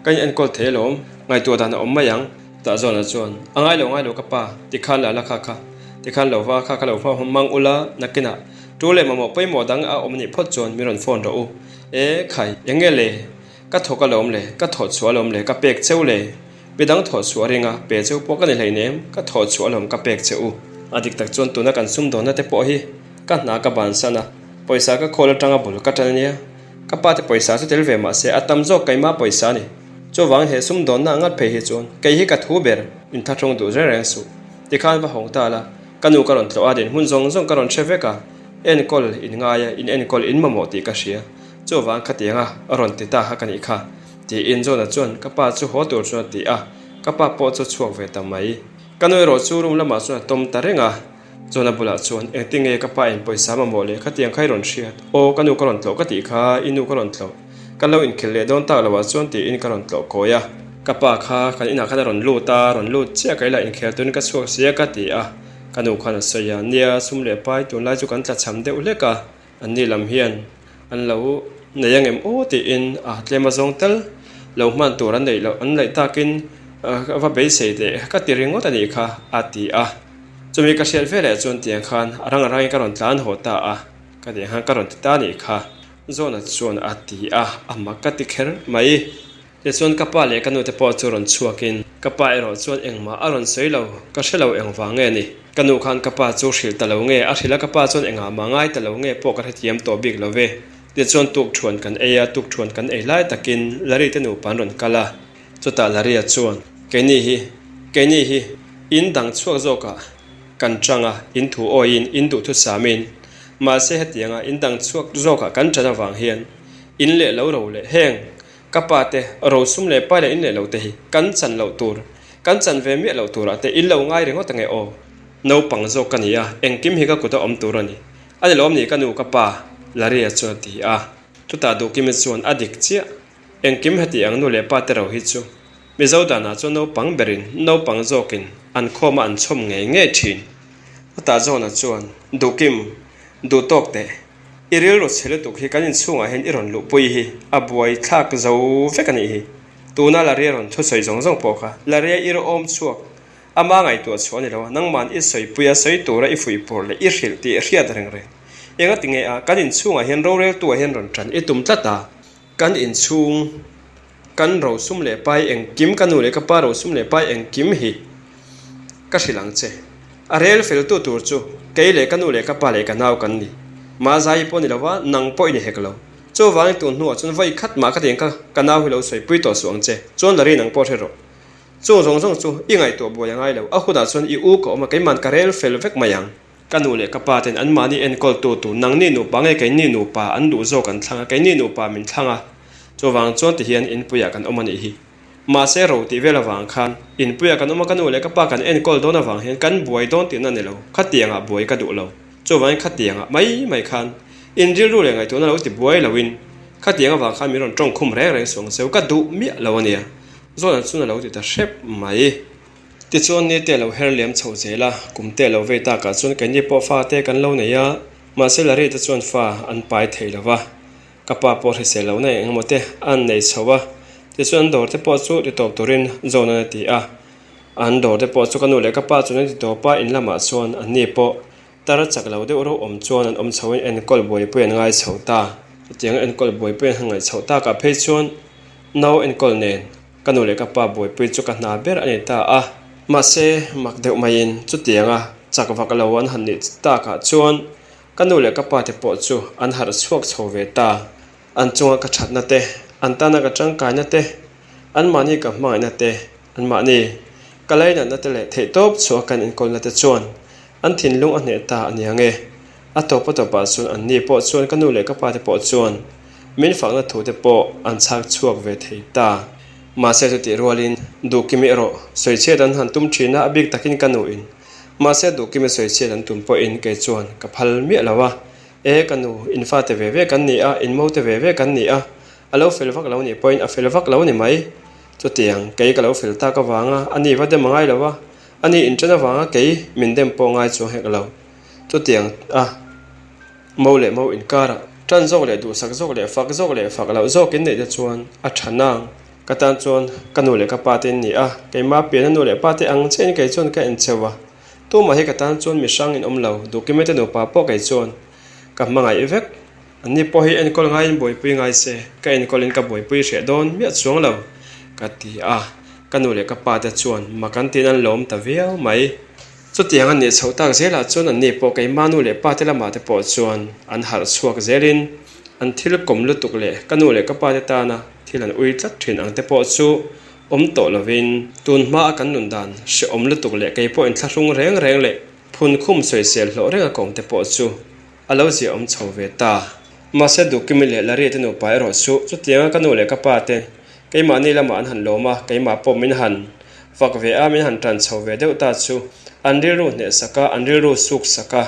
Ka in enkawl thei alawm, ngaihtuah dan a awm mai ang. Tah Zawna chuan, A ngai lo, ngai lo ka pa, tikhan la la kha kha, tikhan lo va kha kha lo hma mang ula, nakinah tu leh mamawh pawimawh dang a awm nih phawt chuan min rawn phone rawh u. E khai, eng nge le? Ka thawk alawm le, ka thawh chhuah alawm le, ka pek cheu le. Midang thawh chhuah a ring a, pe cheu pawh ka ni hleinem, ka thawh chhuah alawm ka pek che u. A dik tak chuan tuna kan sumdawnna te pawh hi ka hna ka bansan a, pawisa ka khawl atanga bul ka tan ania. Ka pa te pawisa chu tel ve mah se a tam zawk keimah pawisa a ni. Chuvangin he sumdawnna ngat phei hi chuan kei hi ka thu ber inthlahrung duh reng reng suh. Tikhan va hawng ta la, ka nu ka rawn tlawh a, dinhmun zawng zawng ka rawn hre vek a, enkawl in ngai a, in enkawl in mamawh tih ka hria. Chuvang khatianga a rawn ti ta kha ka nih kha, tiin John-a chuan ka pa chu haw tur chuan a ti a, ka pa pawh chu chhuak ve ta mai. Ka nu erawh chu room lamah chuan a tawm ta reng a, John-a bulah chuan, Engtinge ka pa in pawisa mamawh leh khatiang kha i rawn hriat? Aw, ka nu ka rawn tlawh ka tih kha, i nu ka rawn tlawh. Kan lo inkhel leh dawn tak loah chuan tiin ka rawn tlawh kawi a. Ka pa kha kan inah khan a rawn lut a, rawn lut chiah ka ila inkhel turin ka chhuak sia ka ti a. Ka nu khan a sawi a, Nia, sum leh pai tunlai chu kan tlachham deuh hlek a, Anni lam hian an lo nei ang em aw tiin a tlem a zawng tal lo hman tur an neih loh an laih takin ka va beisei teh ka ti ringawt a nih kha a ti a. Chumi ka hriat veleh chuan tiang khan a rang a rangin ka rawn tlan haw ta a, ka tih ang khan ka rawn ti ta a nih kha Zawna chuan a ti a, a mak ka ti kher mai. Tichuan ka pa leh ka nute pawh chu rawn chhuakin ka pa erawh chuan engmah a rawn sawi lo, ka hre lo engvang nge ni? Ka nu khan ka pa chu hrilh ta lo nge, a hrilh a ka pa chuan engah mah ngai ta lo nge pawh ka hrethiam tawh bik lo ve. Tichuan tukthuan kan ei a, tukthuan kan ei lai takin Larry te nupa an rawn kal a, chutah Larry-a chuan, Keini hi, keini hi, in dang chhuak zawkah kan chang a, in thu awiin, in duhthusamin, mahse hetianga in dang chhuak zawkah kan chan avang hian in leh lo ro leh heng Ka pa te, rosum leh pai leh in leh lo te hi kan chan loh tur, kan chan ve miah loh turah te in lo ngai ringawt ange aw. Naupang zawk ka ni a, engkim hi ka kut a awm tur a ni. A ni lawm ni ka nu ka pa, Laria chuan a ti a. Chutah Duhkimi chuan a dik chiah. Engkim heti ang nu leh pa te ro hi chu Mizo danah chuan naupang berin naupang zawkin an khawm a an chhawm ngei ngei thin. Chutah John-a chuan, Duhkim, duh tawk teh. I rilru chhe lutuk hi kan inchhungah hian i rawn luhpui hi a buai thlak zo vek a nih hi. Tuna Laria rawn thusawi zawng zawng pawh kha Laria i rawhawm chhuak ama ngaihtuah chhuah a ni lo a, nangman i sawipui a sawi tura i fuihpawr leh i hrilh tih hriat reng reng. Engati nge a, kan inchhungah hian roreltuah hian rawn tan i tum tlat a, kan inchhung Kan rosum leh pai engkim, ka nu leh ka pa rosum leh pai engkim hi ka hrilh ang che. A rel feltu tur chu kei leh ka nu leh ka pa leh ka nau kan ni. Mahzai pawh ni lova nang pawh i ni hek lo. Chuvangin tun hnuah chuan vawi khat mah ka ti ang kha ka nau hi lo sawipui tawh suh ang che. Chuan Larry nang pawh hre rawh. Chung zawng zawng chu i ngaihtuah buai a ngai lo. A hunah chuan i u ka awm a, keiman ka rel fel vek mai ang. Ka nu leh ka pa ten anmahni enkawltu tur nangni nupa nge keini nupa an duh zawk an thlang a, keini nupa min thlang a, chuvang chuan tihian inpuiah kan awm a nih hi. Mahse ro tih vel avang khan inpuiah kan awm a, ka nu leh ka pa kan enkawl dawn avang hian kan buai dawn tihna a ni lo, khatiangah buai ka duh lo. Chuvangin khatiangah mai mai khan in rilru leh ngaihtuahna lo ti buai loin khatiang avang khan min rawn tawngkhum reng reng suang cheu ka duh miah lo a nia, Zawna chuan a lo ti ta hrep mai. Tichuan ni te lo her liam chho zel a, kum te lo vei takah chuan keini pawh fa te kan lo nei a, mahse Larry te chuan fa an pai thei lo va, ka pa pawh hrisel lohna eng emaw te an nei chho a, tichuan an dawr te pawh chu ti tawp turin John an a ti a, an dawr te pawh chu ka nu leh ka pa chuan an ti tawp a, in lamah chuan an ni pawh tar chak lo deuh reuh awm chuan an awm chho in enkawl buaipui an ngai chho ta, chutiang enkawl buaipui an han ngaih chhoh takah phei chuan nau enkawl nen Ka nu leh ka pa buaipui chu ka hna ber a ni ta a, mahse mak deuh maiin chutianga chak vak lo an han nih takah chuan ka nu leh ka pa te pawh chu an harh chhuak chho ve ta. An chunga ka thatna te, an tana ka tangkaina te, anmahni ka hmangaihna te, anmahni ka lainatna te leh theihtawp chhuah kan inkawlna te chuan an thinlung a hneh ta a niang e. A tawp a tawpah chuan anni pawh chuan ka nu leh ka pa te pawh chuan Min fakna thu te pawh an chhak chhuak ve thei ta. Mahse chutih rualin Duhkimi erawh sawichhiat an han tum thin a, a bik takin ka nuin. Mahse Duhkimi sawichhiat an tum pawhin kei chuan ka phal miah lo a, E ka nu, in fate ve ve kan ni a, in mote ve ve kan ni a, a lo fel vak lo nih pawhin a fel vak lo ni mai. Chutiang, kei ka lo fel tak avanga a ni va dem a ngai lo a, a ni inṭhen avanga kei min dem pawh ngai chuang hek lo. Chutiang a. Mo leh mo inkarah tan zawk leh duhsak zawk leh fak zawk leh fak loh zawk in neih te chuan a tha nang. Ka tan chuan ka nu leh ka pa te in ni a, keimah piana nu leh pa te ang chiah in kei chuan ka encheu a. Tumah hi ka tan chuan mi hrang in awm lo, Duhkime te nupa pawh kei chuan ka hmangaih vek. Anni pawh hi enkawl ngaiin buaipui ngai se, ka enkawl in ka buaipui hreh dawn miah chuang lo, ka ti a. Ka nu leh ka pa te chuan mak an tiin an lawm ta viau mai. Chutiang a nih chhoh tak zelah chuan anni pawh keimah nu leh pa te lamah te pawh chuan an harh chhuak zelin an thil kawm lutuk leh ka nu leh ka pa te tana thil an ui tlat thin ang te pawh chu awm tawh lovin tun hmaa kan nun dan hrehawm lutuk leh kei pawh inthlahrung reng reng leh phun khum sawisel hlawh reng a ka awm te pawh chu a lo ziahawm chho ve ta. Mahse Duhkimi leh Laria te nupa erawh chu chutianga ka nu leh ka pa te keimahni lamah an han lawm a, keimah pawh min han fak ve a, min han tan chho ve deuh ta chu an rilru hnehsak a, an rilru suk sak a,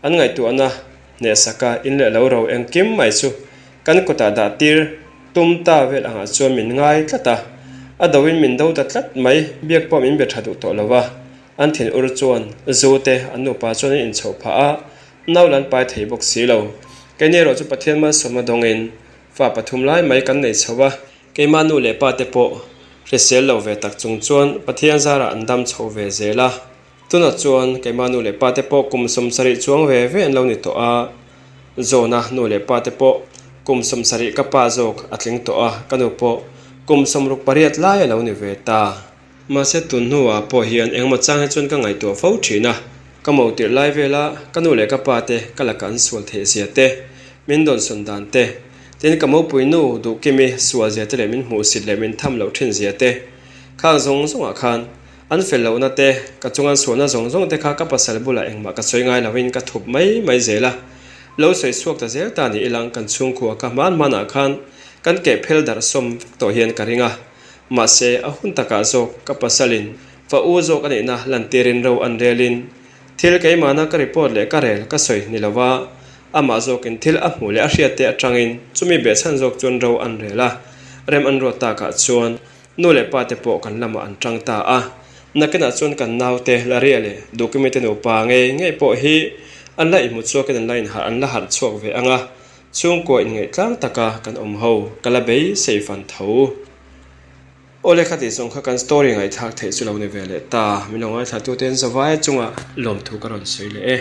an ngaihtuahna hnehsak a, in leh lo ro engkim mai chu kan kutah dah tir tum ta vel angah chuan min ngai tlat a, a doin min do ta tlat mai, biak pawh min be tha duh tawh lo va, an thin ur chuan zu te an nupa chuan an inchhoh phah a, Nau lan pai thei bawk si lo. Keini erawh chu Pathian malsawmna dawngin fa pathum lai mai kan nei chho a, keimah nu leh pa te pawh hrisel lo ve tak chung chuan Pathian zarah an dam chho ve zel a. Tunah chuan keimah nu leh pa te pawh kum 70 chuang ve ve an lo ni tawh a, Zawna nu leh pa te pawh kum 70 ka pa zawk a tling tawh a, ka nu pawh kum 68 lai a lo ni ve ta. Mahse tun hnuah pawh hian engemaw chang hi chuan ka ngaihtuah fo thin a, ka mo tirh lai vela ka nu leh ka pa te ka laka an sual theih zia te, min dawnsawn dan te, tin ka mopui nu Duhkimi sual zia te leh min hmuhsit leh min tham loh thin zia te, khang zawng zawngah khan an fel lohna te, ka chunga an sualna zawng zawng te kha ka pasal bulah engmah ka sawi ngai loin ka thup mai mai zel a, lo sawi chhuak ta zel ta ni ilang kan chhungkhua ka hman hmanah khan kan keh phel darh sawm vek tawh hian ka ring a. Mahse, a hun takah zawk ka pasalin fa u zawk a nihna lantirin ro an relin thil keimahna ka report leh ka rel ka sawi ni lova, amah zawkin thil a hmuh leh a hriatte atangin chumi behchhan zawk chuan ro an rel a, rem an ruat takah chuan nu leh pate pawh kan lamah an tang ta a. Nakinah chuan kan naute Laria leh Duhkimi te nupa ngei ngei pawh hi an la inhmu chhuakin an la inharh an la harh chhuak ve ang a, Chhungkua inngaih tlang taka kan awm ho, ka la beisei fan tho. Awle kha tih zawng kha kan story ngaihthlak theih chu lo ni ve leh ta, min lo ngaithla tute an zavai chunga lawmthu ka rawn sawi leh e.